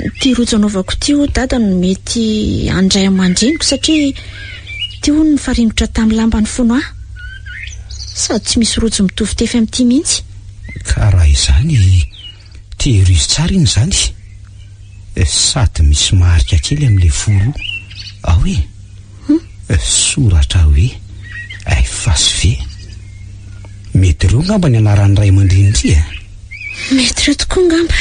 Ity rojo anaovako ity hoy dada no mety an'ny ray aman-dreniko satria ity hono nifaringotra tamin'ny lamba nifono ahy. Sady tsy misy rojo mitovy tefy amin'ity mihitsy. Ka raha izany, tehirizo tsara iny izany. Sady misy marika kely amin'ilay foro ao e. Soratra hoe F sy V. Mety ireo angamba ny anaran'ny ray aman-drenin-dry e. Mety ireo tokoa angamba.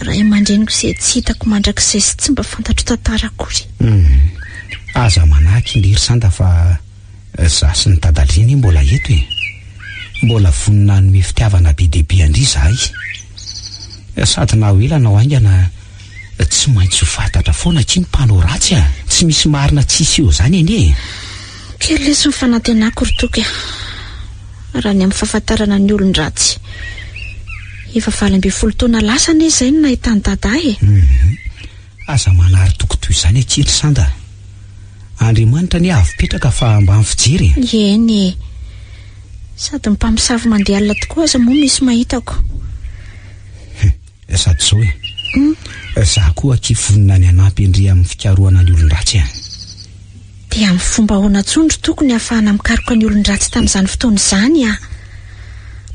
Ray aman-dreniko izay tsy hitako mandrakizay sy tsy mba fantatro tantara akory. Aza manahy kindry ry Sanda fa Za sy ny dadalry anie mbola eto e! Mbola vonona hanome fitiavana be dia be an-dry izahay. Sady na ho ela na ho haingana tsy maintsy ho fantatra foana akia ny mpanao ratsy a! Tsy misy marina tsy hiseho izany anie e! Kely lesy ny fanantenako ry Toky a! Raha ny amin'ny fahafantarana ny olon-dratsy. Efa 18 taona lasa anie izay no nahitan'i Dada ahy e! Hum! Aza manary toky toy izany akia ry Sanda a! Andriamanitra anie avo petraka fa ambany fijery e! Eny e! Sady ny mpamosavy mandeha alina tokoa aza moa misy mahitako. Hum! Sady izao e! Za koa akia vonona ny hanampy an-dry amin'ny fikarohana ny olon-dratsy a! Dia amin'ny fomba ahoana intsony ry Toky ny hahafahana mikaroka ny olon-dratsy tamin'izany fotoana izany a!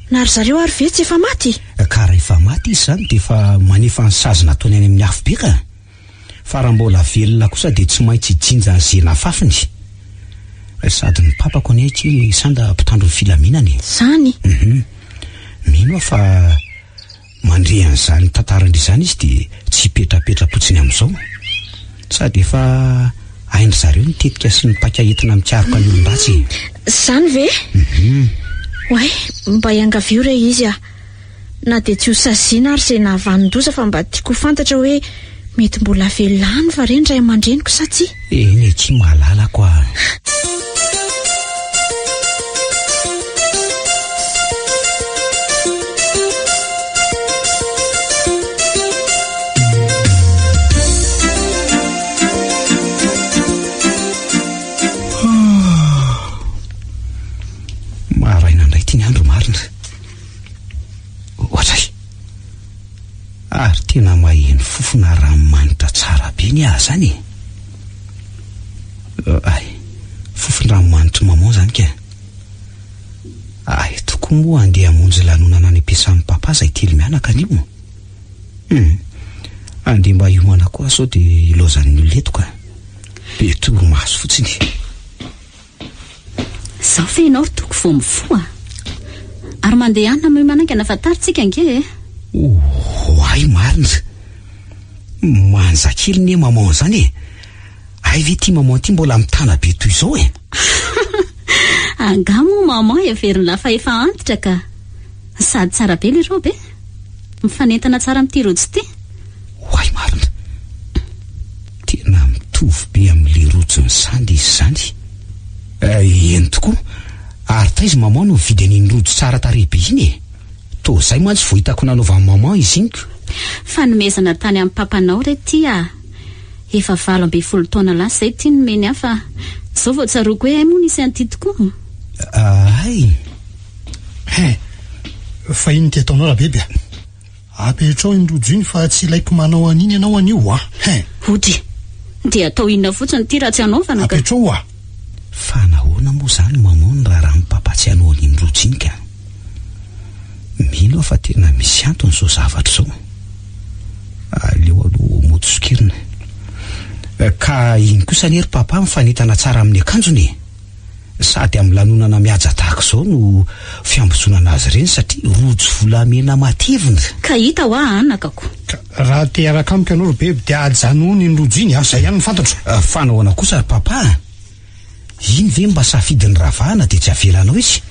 Na ry zareo ary ve tsy efa maty? Ka raha efa maty izy izany dia efa manefa ny sazy nataony any amin'ny afobe ka! Fa raha mbola velona kosa dia tsy maintsy hijinja an'izay nafafiny. Sady ny papako anie akia sanda mpitandro ny filaminana e! Izany? Hum. Mino aho fa mandre an'izany tantaran-dry izany izy dia tsy hipetrapetra-potsiny amin'izao. Sady efa hain-dry zareo ny tetika sy ny paika entina mikaroka ny olon-dratsy e! Izany ve? Hum. Oay, mba iangavio re izy ah! Na dia tsy ho saziana ary izay nahavanon-doza fa mba tiako ho fantatra hoe mety mbola velona any va re ny ray aman-dreniko sa tsia? Eny akia malalako a! ity ny andro marina. Ohatray. Ary tena maheno fofona ranomanitra tsara be ny ahy zany e. Ay, fofon-dranomanitry maman zany ka. Ay, tokoa moa andeha hamonjy lanonana any am-piasan'i papa zay telo mianaka anio. Hum, andeha mba hiomana koa aho sao dia ilaozan'ny olona eto ka. Be torimaso fotsiny. Zao ve ianao ry Toky vao mifoha? Ary mandehana miomana haingana fa tara tsika ange e! Oay marina! Manja kely ne maman zany e! Hay ve ity maman ity mbola mitana be toy izao e! Angaha moa maman heverin'lah fa efa antitra ka! Sady tsara be le robe e! Mifanentana tsara amin'ity rojo ity. Oay marina! Tena mitovy be amin'ilay rojon'i Sandy izy izany. Eny tokoa. Ary taiza maman no nividy an'iny rojo tsara tarehy be iny e? Toa izay mantsy vao hitako nanaovan'i maman izy iny ko. Fanomezana tany amin'ny papanao re ity ah. Efa 18 taona lasa izay ity nomeny ahy fa izao vao tsaroako hoe hay moa nisy an'ity tokoa. Hay. Hein. Fa inona ity ataonao Rabeby a? Apetrao iny rojo iny fa tsy ilaiko manao an'iny ianao anio a! Hein! Ody, dia atao inona fotsiny ity raha tsy hanaovana ka? Apetrao a! Fa nahoana moa izany maman no raharahan'i papa tsy hanao an'iny rojo iny ka? Mino aho fa tena misy antony izao zavatra izao. Aleo aloha mody sokirina. Ka iny kosa anie ry papa mifanentana tsara amin'ny akanjony e! Sady amin'ny lanonana mihaja tahaka izao no fiambozonana azy ireny satria rojo volamena matevina. Ka hita hoa anakako. Ka raha te hiaraka amiko ianao ry beby dia ajanony iny rojo iny a! Izay ihany no fantatro. Fa nahoana kosa ry papa a? Iny ve mba safidin'i Ravahana dia tsy avelanao izy?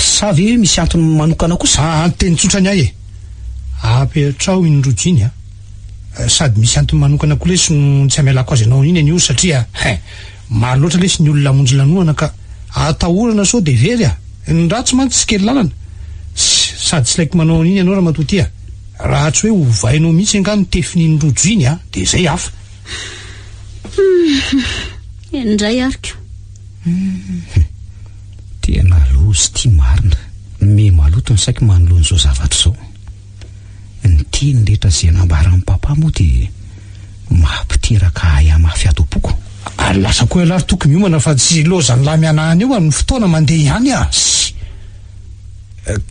Sa ve misy antony manokana kosa? Aa, teny tsotra ny ahy e! Apetraho iny rojo iny a! Sady misy antony manokana koa lesy no tsy amelako azy anao iny anio satria hein! Maro loatra lesy ny olona hamonjy lanonana ka atahorana sao dia very a! Ny ratsy mantsy tsy kely lalana. Sady tsy laiko manao an'iny ianao ramatoa ty a! Raha tsy hoe ovainao mihitsy angaha ny tefin'iny rojo iny a! Dia izay hafa. Hum, eny indray ary ko. Hum, tena loza ity marina. Miha maloto ny saiko manoloana izao zavatra izao. Ny teny rehetra izay nambaran'i Papa moa dia mampiteraka ahiahy mafy ato am-poko. Ary lasa koa ialahy ry Toky miomana fa tsy ilaozan'lah mianahana eo amin'ny fotoana mandeha ihany ah! Sy.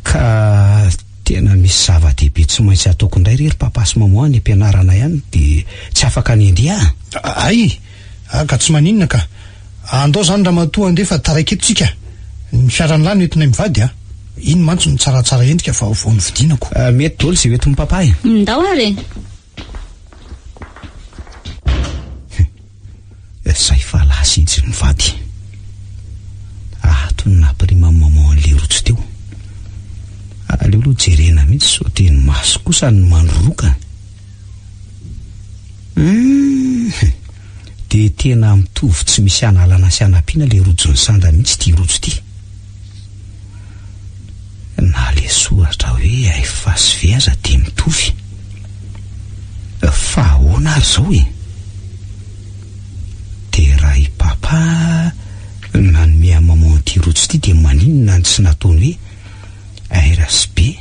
Ka tena misy zava-dehibe tsy maintsy ataoko indray re ry Papa sy Maman any am-pianarana ihany dia tsy afaka ny handeha ah! Hay! Ah ka tsy maninona ka! Andao zany ramatoa andeha fa taraiky eto tsika! Ny fiaran'lah no entinay mivady a! Iny mantsy no tsaratsara endrika fa vao novidiana ko! Mety daholo izay hoentin'i papa e! Ndao ary e! Zay fa lasa izy mivady. Ato no nampiriman'i maman an'ilay rojo teo. Aleo aloha jerena mihitsy sao dia ny maso kosa no mandroroka. Humm! Dia tena mitovy tsy misy analana sy anampiana ilay rojon'i Sanda mihitsy ity rojo ity. Na ilay soratra hoe F sy V aza dia mitovy. Fa ahoana ary izao e? Dia raha i Papa nanome an'i Maman ity rojo ity dia maninona no tsy nataony hoe R sy B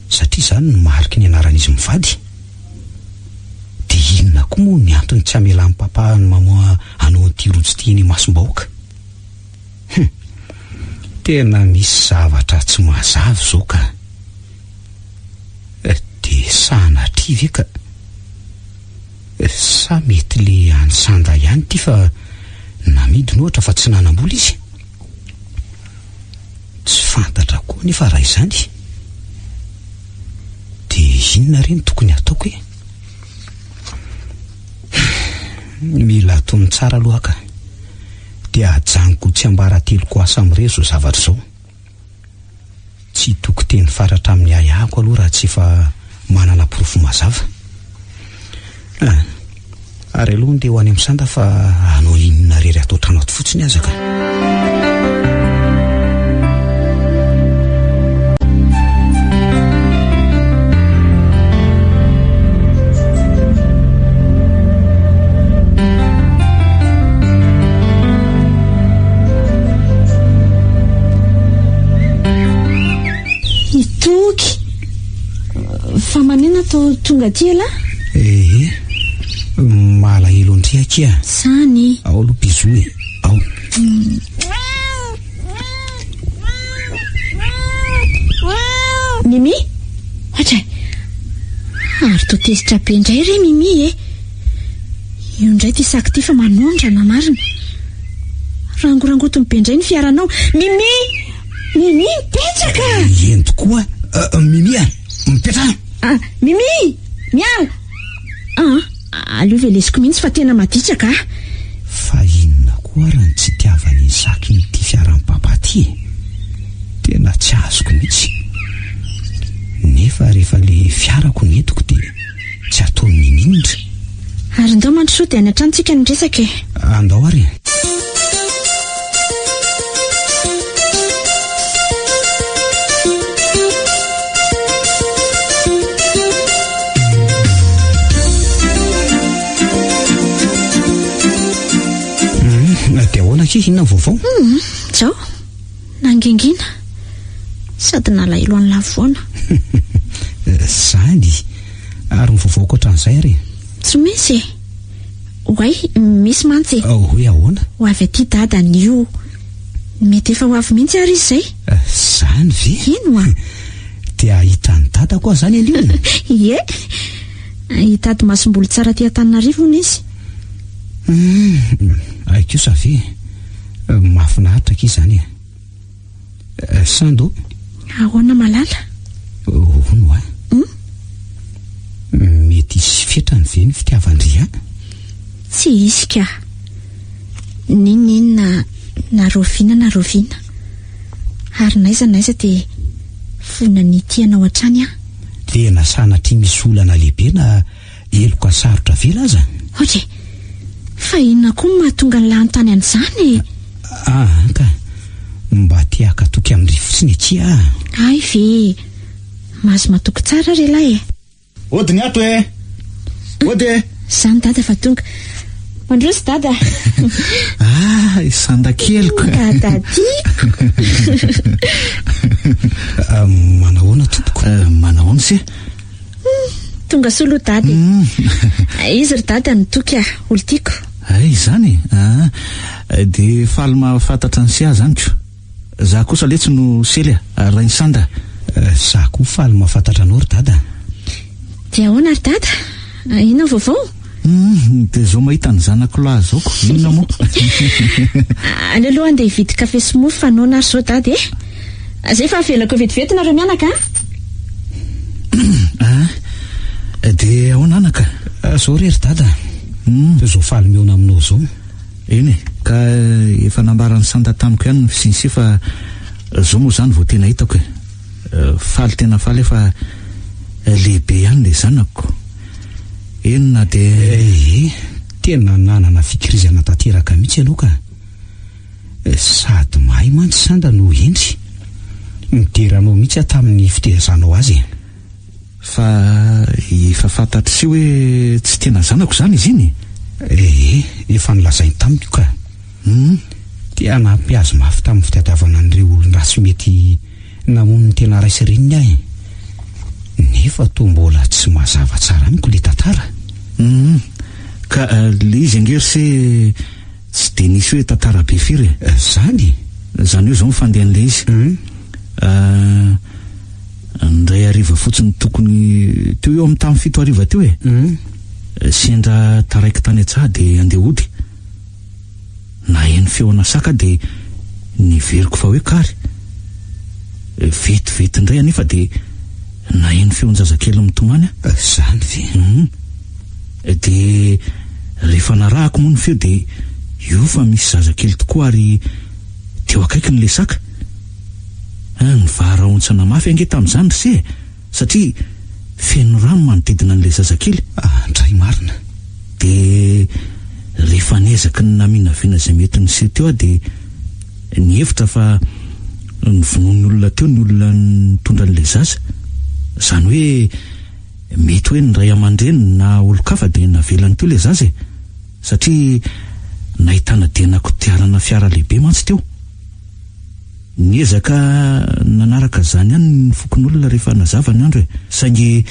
satria izany no mariky ny anaran'izy mivady? Dia inona koa moa ny antony tsy hamelan'i Papa an'i Maman hanao an'ity rojo ity eny imasom-bahoaka? Hum! Tena misy zavatra tsy mazava izao ka! Dia sanatria ve ka? Sa mety le an'i Sanda ihany ity fa namidiny ohatra fa tsy nanam-bola izy? Tsy fantatra koa anefa raha izany. Dia inona re no tokony hataoko e? Mila atony tsara aloha ka. Dia ajanoko tsiambarateloko aho samirery izao zavatra izao. Tsy hitoko teny faratra amin'ny ahiahiko aloha raha tsy efa manana porofo mazava. Ah, ary aloha ndeha ho any amin'ny sanda fa hanao inona rery ato an-trano ato fotsiny aza ka. Toky! Fa maninona to tonga aty elah? Ehe, malahelo an-dry akia. Zany. Ao aloha bisous e, ao. Mimi! Ohatray! Ary toa tezitra be indray re Mimi e! Io indray ity sac ity fa manondrana marina. Rangorangotiny be indray ny fiaranao. Mimi! Mimi mipetraka! Eny tokoa, Mimi a! Mipetraha! Ah, Mimi! Miala! Ah, aleo velesiko mihitsy fa tena maditra ka. Fa inona koa ary no tsy itiavan'i Isaac ity fiaran'i Papa ity e? Tena tsy azoko mihitsy. Nefa rehefa le fiarako no entiko dia tsy ataony nininintra. Ary ndao mandrosoa dia any an-trano tsika no miresaka e. Andao ary e. Dia ahoana akia, inona ny vaovao? Hum, zao, nangingina sady nalahelo an'i Lavoana. Zany, ary ny vaovao ankoatran'izay ary e? Tsy misy e. Oay, misy mantsy e. Hoe ahoana? Ho avy aty dada anio. Mety efa ho avy mihitsy ary izy izay. Zany ve? Eny hoa. Dia hahita an'i dada koa zany anio? Ie. Hitady masomboly tsara aty Antananarivo hono izy. Hum, hay kosa ve? Mahafinaritra akia izany e. Sando? Ahoana Malala? Hono hoa. Hum? Mety hisy fetrany ve ny fitiavan-dry ahy? Tsy hisy ka. N'inon'inona na rahoviana na rahoviana. Ary n'aiza n'aiza dia vonona ny hitia anao hatrany aho. Tena sanatria misy olana lehibe na heloka sarotra avela aza? Ok. Fa inona koa no mahatonga an'lah hanontany an'izany e? Aa ka. Mba te haka toky amin-dry fotsiny akia aho. Hay ve e. Mahazo matoky tsara re lahy e. Ody ny ato e! Ody e! Zany dada fa tonga. Mandroso dada. Ah, i Sanda keliko. Dada tiako. Ah, manahoana tompoko? Eh, manahoana se? Tonga soa aloha dada e. Izy ry dada no toky ah, olo tiako. Hay izany e? Ah, dia faly mahafantatra an'i se aho zany ko. Za kosa letsy no sely a, rain'i Sanda. Za koa faly mahafantatra anao ry dada. Dia ahoana ry dada? Inona ny vaovao? Hum, dia zao mahita ny zanako lahy zao ko, inona moa? Aleo aloha andeha hividy kafe sy mofo fa noana ary zao dada e. Zay fa avelako vetivety nareo mianaka a. Ah, dia ahoana anaka? Zao re ry dada, zao faly mihaona aminao zao. Eny e, ka efa nambaran'i Santa tamiko ihany ny fisian'ise fa zao moa zany vao tena hitako e. Faly tena faly aho fa lehibe ihany ilay zanako. Eny na dia. Ee, tena nanana fikirizana tanteraka mihitsy ianao ka. Sady mahay mantsy Sanda no hendry. Midera anao mihitsy aho tamin'ny fitezanao azy e. Fa efa fantatr'i se hoe tsy tena zanako izany izy iny? Ee, efa nolazainy tamiko ka. Hum. Te hanampy azy mafy tamin'ny fitadiavana an'ireo olon-dratsy mety namono ny tena ray sy reniny aho e. Nefa toa mbola tsy mazava tsara amiko ilay tantara. Hum. Ka ilay izy ange ry se tsy dia nisy hoe tantara be firy e. Izany? Izany hoe izao ny fandehan'ilay izy. Hum. Indray hariva fotsiny tokony teo eo amin'ny tamin'ny fito hariva teo e. Sendra taraiky tany an-tsaha dia andeha hody. Naheno feona saka dia niveriko fa hoe kary. Vetivety indray anefa dia naheno feon-jazakely mitomany aho. Izany ve? Hum. Dia rehefa narahako moa ny feo dia io fa misy zazakely tokoa ary teo akaikiny ilay saka. Nivarahontsana mafy ange tamin'izany ry se e! Satria feno rano manodidina an'ilay zazakely. Andray marina. Dia rehefa niezaky ny naminavina izay mety niseho teo aho dia nihevitra fa novonoin'ny olona teo ny olona nitondra an'ilay zaza. Izany hoe mety hoe ny ray aman-dreniny na olon-kafa dia navelany teo ilay zaza e! Satria nahitana diana kodiarana fiara lehibe mantsy teo. Niezaka nanaraka. izany ihany ny fokonolona rehefa nazava ny andro e. Saingy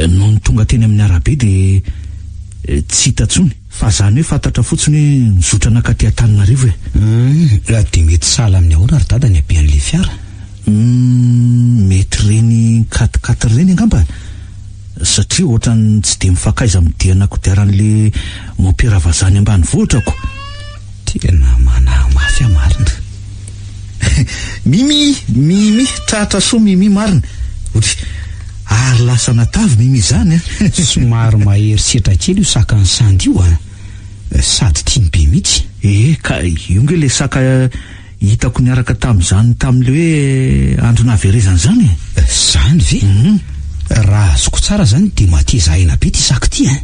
nony tonga teny amin'ny arabe dia tsy hita intsony. Fa izany hoe fantatra fotsiny hoe nizotra nankaty Antananarivo e. Hum, dia mety sahala amin'ny ahoana ry dada ny habean'ilay fiara? Hum, mety ireny quatre quatre ireny angamba? Satria ohatran'ny tsy dia mifankaiza amin'ny diana kodiaran'le mompera vazaha any ambanivohitra ko. Tena manahy mafy aho marina. Mimi! Mimi! Tratra soa Mimi marina. Ory! Ary lasa natavy Mimi izany an! Somary mahery setra kely io sakan'i Sandy io an! Sady tiany be mihitsy. Ee, ka io nge le saka hitako niaraka tamin'izany tamin'le hoe andro nahaverezana izany e! Zany ve? Raha azoko tsara zany dia mateza aina be ity saka ity an!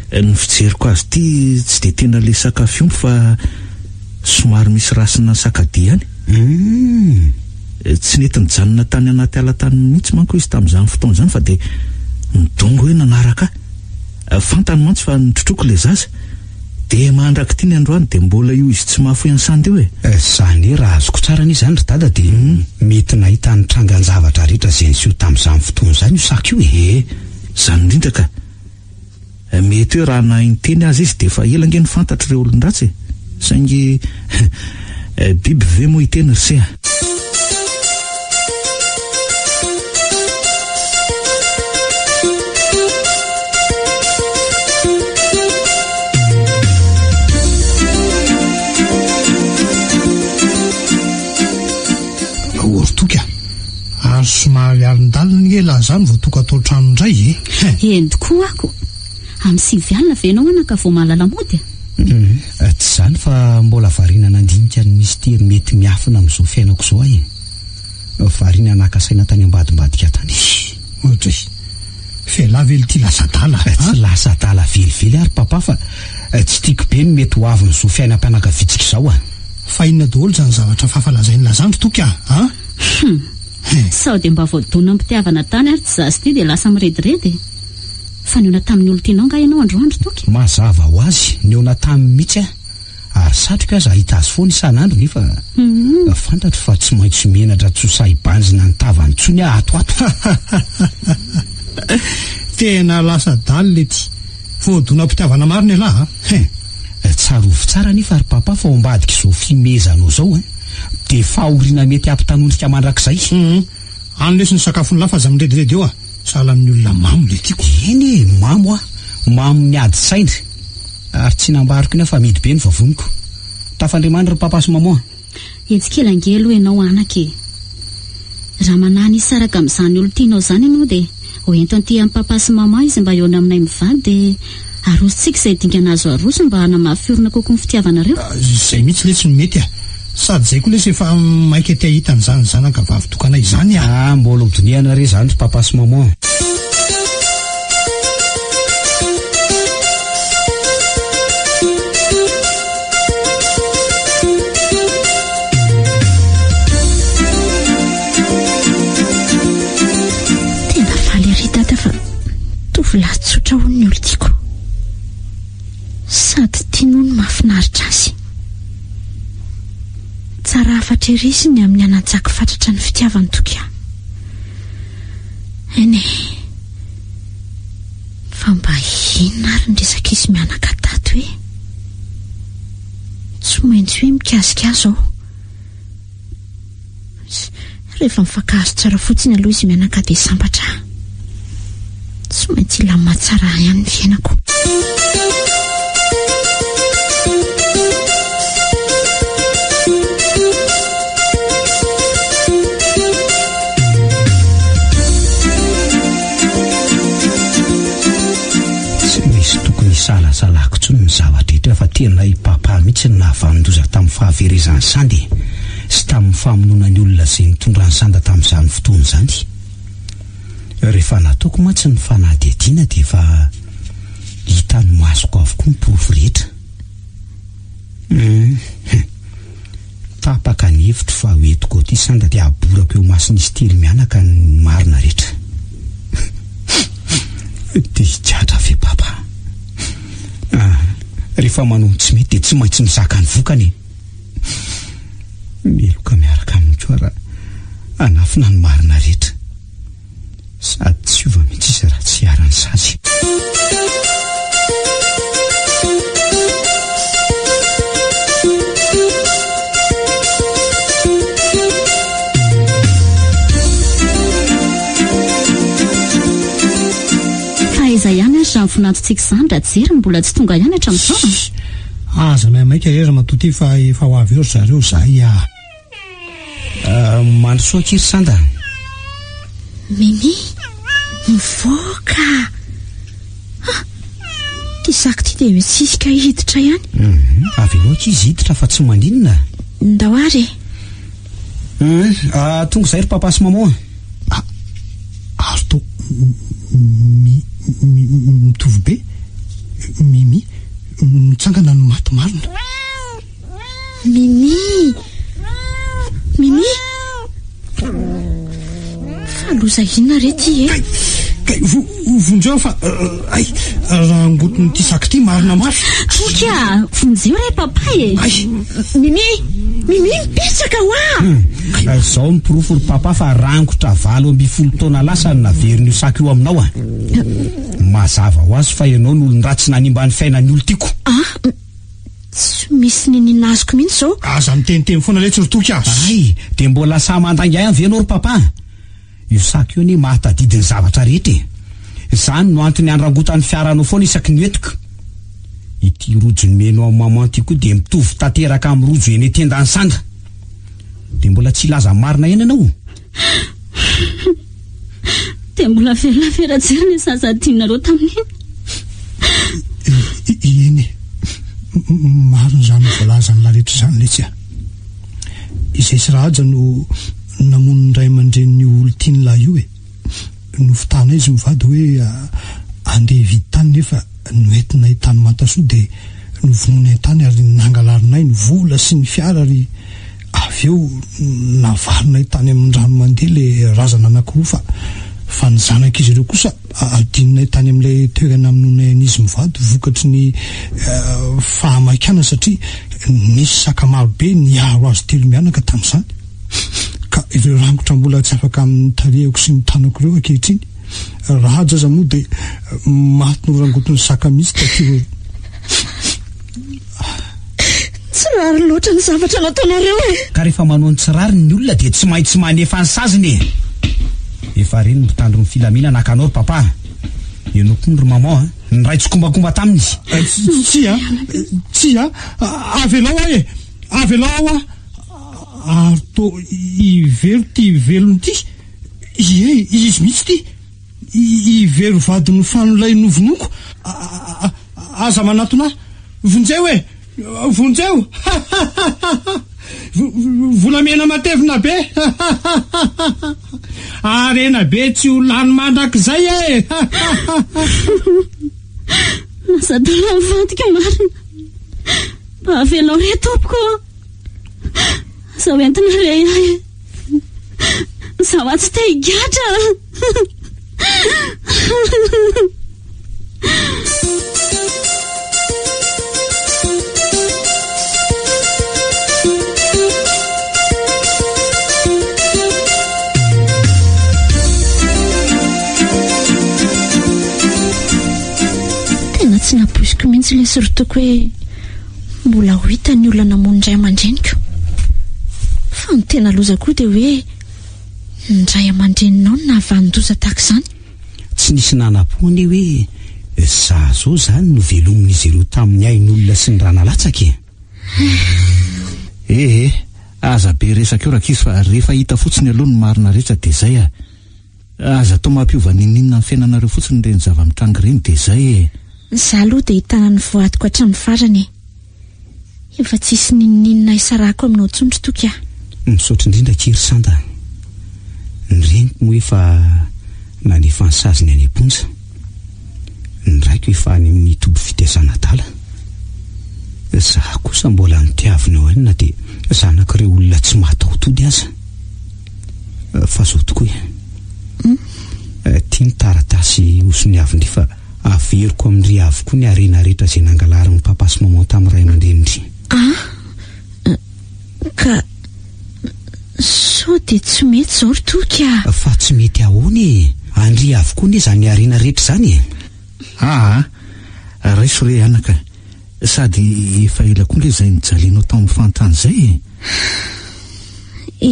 Ein, ny fijeriko azy ity tsy dia tena le saka fiompy fa somary misy rasina sakadia ihany. Humm. Tsy nety nijanona tany anaty ala tany mihitsy manko izy tamin'izany fotoana izany fa dia nidongy hoe nanaraka ahy. Fantany mantsy fa notrotroiko ilay zaza. Dia mandrak'ity ny androany dia mbola io izy tsy mahafoy an'i Sandy io e! Izany hoe raha azoko tsara anie izany ry dada dia mety nahita ny trangan-javatra rehetra izay niseho tamin'izany fotoana izany io saka io e! Ee, izany indrindra ka! Mety hoe raha nahay niteny aza izy dia efa ela ange no fantatr'ireo olon-dratsy e! Saingy biby ve moa hiteny ry se a! Ory toky a! Ary somary alindalina ange lahy zany vao tonga ato an-trano indray e! Eny tokoa ako! Amin'ny 9 alina ve ianao anaka vao mahalala mody a? Humm, tsy izany fa mbola variana nandinika ny mistery mety miafina amin'izao fiainako izao aho e! Variana naka saina tany ambadimbadika tany. Ohatry, f'elah ve ity lasa adala a? Tsy lasa adala velively ary papa fa tsy tiako be ny mety ho avin'izao fiainam-pianakaviantsika izao a! Fa inona daholo izany zavatra fafa lazain'i Lazandry Toky a? An? Humm! Sao dia mba voadona am-pitiavana tany ary ty zaza ity dia lasa mirediredy e! Fa nihaona tamin'ny olon-tianao angaha ianao androany ry Toky? Mazava ho azy, nihaona taminy mihitsy aho. Ary satriko aza hahita azy foana isan'andro nefa fantatro fa tsy maintsy menatra tsy ho sahy hibanjina ny tavany intsony aho ato ato. Tena lasa adala lety. Voadonam-pitiavana marina ialahy a! Hein! Tsarovy tsara anefa ry Papa fa ao ambadik'izao fihomehezanao izao hein! Dia fahoriana mety hampitanondrika mandrakizay. Hum! Any lesy ny sakafon'lah fa aza mirediredy eo a! Sahala amin'ny olona mamo le tiako. Eny e! Mamo aho. Mamo miady saina. Ary tsy nambariko iny aho fa mihidy be ny vavoniko. Tafandriamandry ry Papa sy Maman a! Etsy kely ange aloha ianao anaka e! Raha manahy ny hisaraka amin'izany olon-tianao izany ianao dia ho ento aty amin'i Papa sy Maman izy mba hihaona aminay mivady dia arosontsika izay dingana azo aroso mba hanamafy orina kokoa ny fitiavanareo. Izay mihitsy letsy no mety a! Sady izay koa lesy efa maika te hahita an'izany zanaka vavy tokana izany a! Ah, mbola ho dinihana re izany ry Papa sy Maman a! Tena faly ery Dada fa tovolahy tsotra hono ny olon-tiako. Sady tiany hono mahafinaritra azy. Tsara hafatra ery izy ny amin'ny hanajako fatratra ny fitiavany Toky ahy. Eny e. Fa mba inona ary ny resak'izy mianaka tato e? Tsy maintsy hoe mikasika ahy izao. Rehefa mifankahazo tsara fotsiny aloha izy mianaka dia sambatra aho. Tsy maintsy hilamina tsara ihany ny fiainako. Tsy misy tokony hisalasalako intsony ny zava-drehetra fa tena i Papa mihitsy no nahavanon-doza tamin'ny fahaverezan'i Sandy sy tamin'ny famonoana ny olona izay nitondra an'i Sanda tamin'izany fotoana izany. Rehefa nataoko mantsy ny fanadihadiana dia efa hitan'ny masoko avokoa ny porofo rehetra. Hum. Tapaka ny hevitro fa ho entiko aty Sanda dia haborako eo imason'izy telo mianaka ny marina rehetra. Dia higadra ve Papa? Ah, rehefa manao ny tsy mety dia tsy maintsy mizaka ny vokany e. Meloka miaraka aminy koa raha. Hanafina ny marina rehetra. Sady tsy hiova mihitsy izy raha tsy iharan'ny sazy. Fa aiza ihany ary izany vinantontsika izany Rajery no mbola tsy tonga ihany hatramin'izao a? Aza maimaika re ramatoa ty fa efa ho avy eo ry zareo zay a! Mandrosoa akia ry Sanda a! Mimi, mivoaka! Ah! Ty sac ty dia mitsisika hiditra ihany. Avelao akia izy hiditra fa tsy maninona. Ndao ary e! Tonga izay ry papa sy maman a! Ary toa mi, mi, mitovy be Mimi, mitsangana ny maty marina. Mimi! Mimi! Fa loza inona re ty e? Kay, kay, vonjeo fa ay, rangotin'ity sac ity marina mafy. Toky a, vonjeo re papa e. Ay. Mimi! Mimi mipetraka hoa! Izao ny porofo ry papa fa rangotra 18 taona lasa no naverin'io sac io aminao a. Mazava ho azy fa ianao no olon-dratsy nanimba ny fiainan'ny olon-tiako. Ah, Tsy misy niniana azoko mihitsy izao. Aza miteniteny foana letsy ry Toky a! Hay, dia mbola sahy mandainga ihany ve ianao ry Papa? Io sac io anie mahatadidy ny zavatra rehetra e! Izany no antony andrangotan'ny fiaranao foana isaky ny entiko. Ity rojo nomenao an'i Maman ity koa dia mitovy tanteraka amin'ny rojo eny an-tendan'i Sanda. Dia mbola tsy hilaza ny marina ihany ianao? Dia mbola velona ve Rajery ny zaza adinonareo tamin'iny? Eny e, marina izany voalazan'i rehetra izany letsy a. Izay sy Rahaja no namono ny ray aman-drenin'io olon-tian'lah io e. Nofitahanay izy mivady hoe andeha hividy tany nefa noentinay tany Mantasoa dia novonoinay tany ary nangalarinay ny vola sy ny fiara ary Avy eo navarinay tany amin'ny rano mandeha ilay razana anankiroa fa fa ny zanak'izy ireo kosa adinonay tany amin'ilay toerana namonoanay an'izy mivady vokatry ny fahamaikana satria nisy saka maro be niaro azy telo mianaka tamin'izany. Ka ireo rangotra mbola tsy afaka amin'ny tarehiko sy ny tanako ireo ankehitriny. Rahaja aza moa dia maty norangotin'ny saka mihitsy taty aoriana. Tsy rariny loatra ny zavatra nataonareo e! Ka rehefa manao ny tsy rariny ny olona dia tsy maintsy manefa ny saziny e! Efa reny ny mpitandro ny filaminana haka anao ry papa a! Ianao koa ry maman a! Niray tsikombakomba taminy izy. Tsia, tsia, avelao aho e! Avelao aho a! Ary toa i Vero ity velona ity? Ie, izy mihitsy ity! I Vero vadin'i Fano ilay novonoiko. Aza manatona ahy. Vonjeo e! Vonjeo! Volamena matevina be! Harena be tsy ho lany mandrakizay e! Lasa adala ny vadiko marina. Mba avelao re tompoko ô! Aza hoentina re ahy e! Izaho atsy te higadra. Tena tsy nampoiziko mihitsy ilay sorotoko hoe mbola ho hita ny olona namono ny ray aman-dreniko. Fa ny tena loza koa dia hoe ny ray aman-dreninao no nahavanon-doza tahaka izany. Tsy nisy nanam-po anie hoe za zao izany no velomin'izy ireo tamin'ny ain'olona sy ny ra nalatsaka e! Eh eh, aza be resaka eo rankizy fa rehefa hita fotsiny aloha ny marina rehetra dia izay a! Aza atao mampiova n'inon'inona amin'ny fiainanareo fotsiny ireny zava-mitranga ireny dia izay e! Za aloha dia hitana ny voadiko hatramin'ny farany e! Efa tsisy n'inon'inona hisarahako aminao intsony ry Toky a! Misaotra indrindra akia ry Sanda a! Ny reniko moa efa nanefa ny saziny any am-ponja. Ny raiko efa any amin'ny toby fitaizana adala. Za kosa mbola notiavina eo ihany na dia zanak'ireo olona tsy mahataho-tody aza. Fa zao tokoa e. Ity ny taratasy hosoniavin-dry fa averiko amin-dry avokoa ny harena rehetra izay nangalarin'i papa sy maman tamin'ny ray aman-drenin-dry. Ah! Ka sao Dia tsy mety izao ry Toky a! Fa tsy mety ahoana e? An-dry avokoa anie izany harena rehetra izany e! Aa! Raiso re anaka, sady efa ela koa nge izay nijalianao tao amin'ny fahantrana izay e!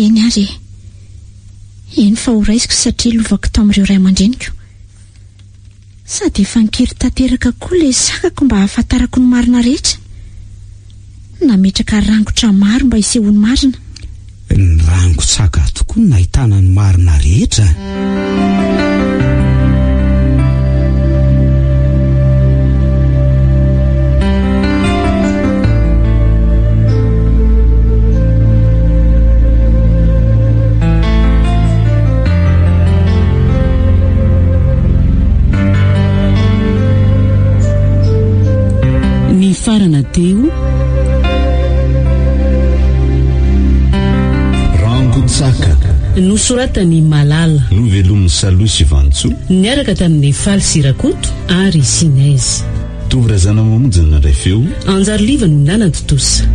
Eny ary e! Eny fa ho raisiko satria lovako tao amin'ireo ray aman-dreniko. Sady efa nikiry tanteraka koa ilay sakako mba hahafantarako ny marina rehetra. Nametraka rangotra maro mba hisehoan'ny marina. Ny rango-tsaka tokoa no nahitana ny marina rehetra. Nifarana teo. Rangotsaka. Nosoratan'i Malala. Novelomin'i Salohy sy Vantsoa. Niaraka tamin'i Faly sy Rakoto ary Sinèse. Tovo Razanamamonjy no nandray feo. Anjary Liva no nanatontosa.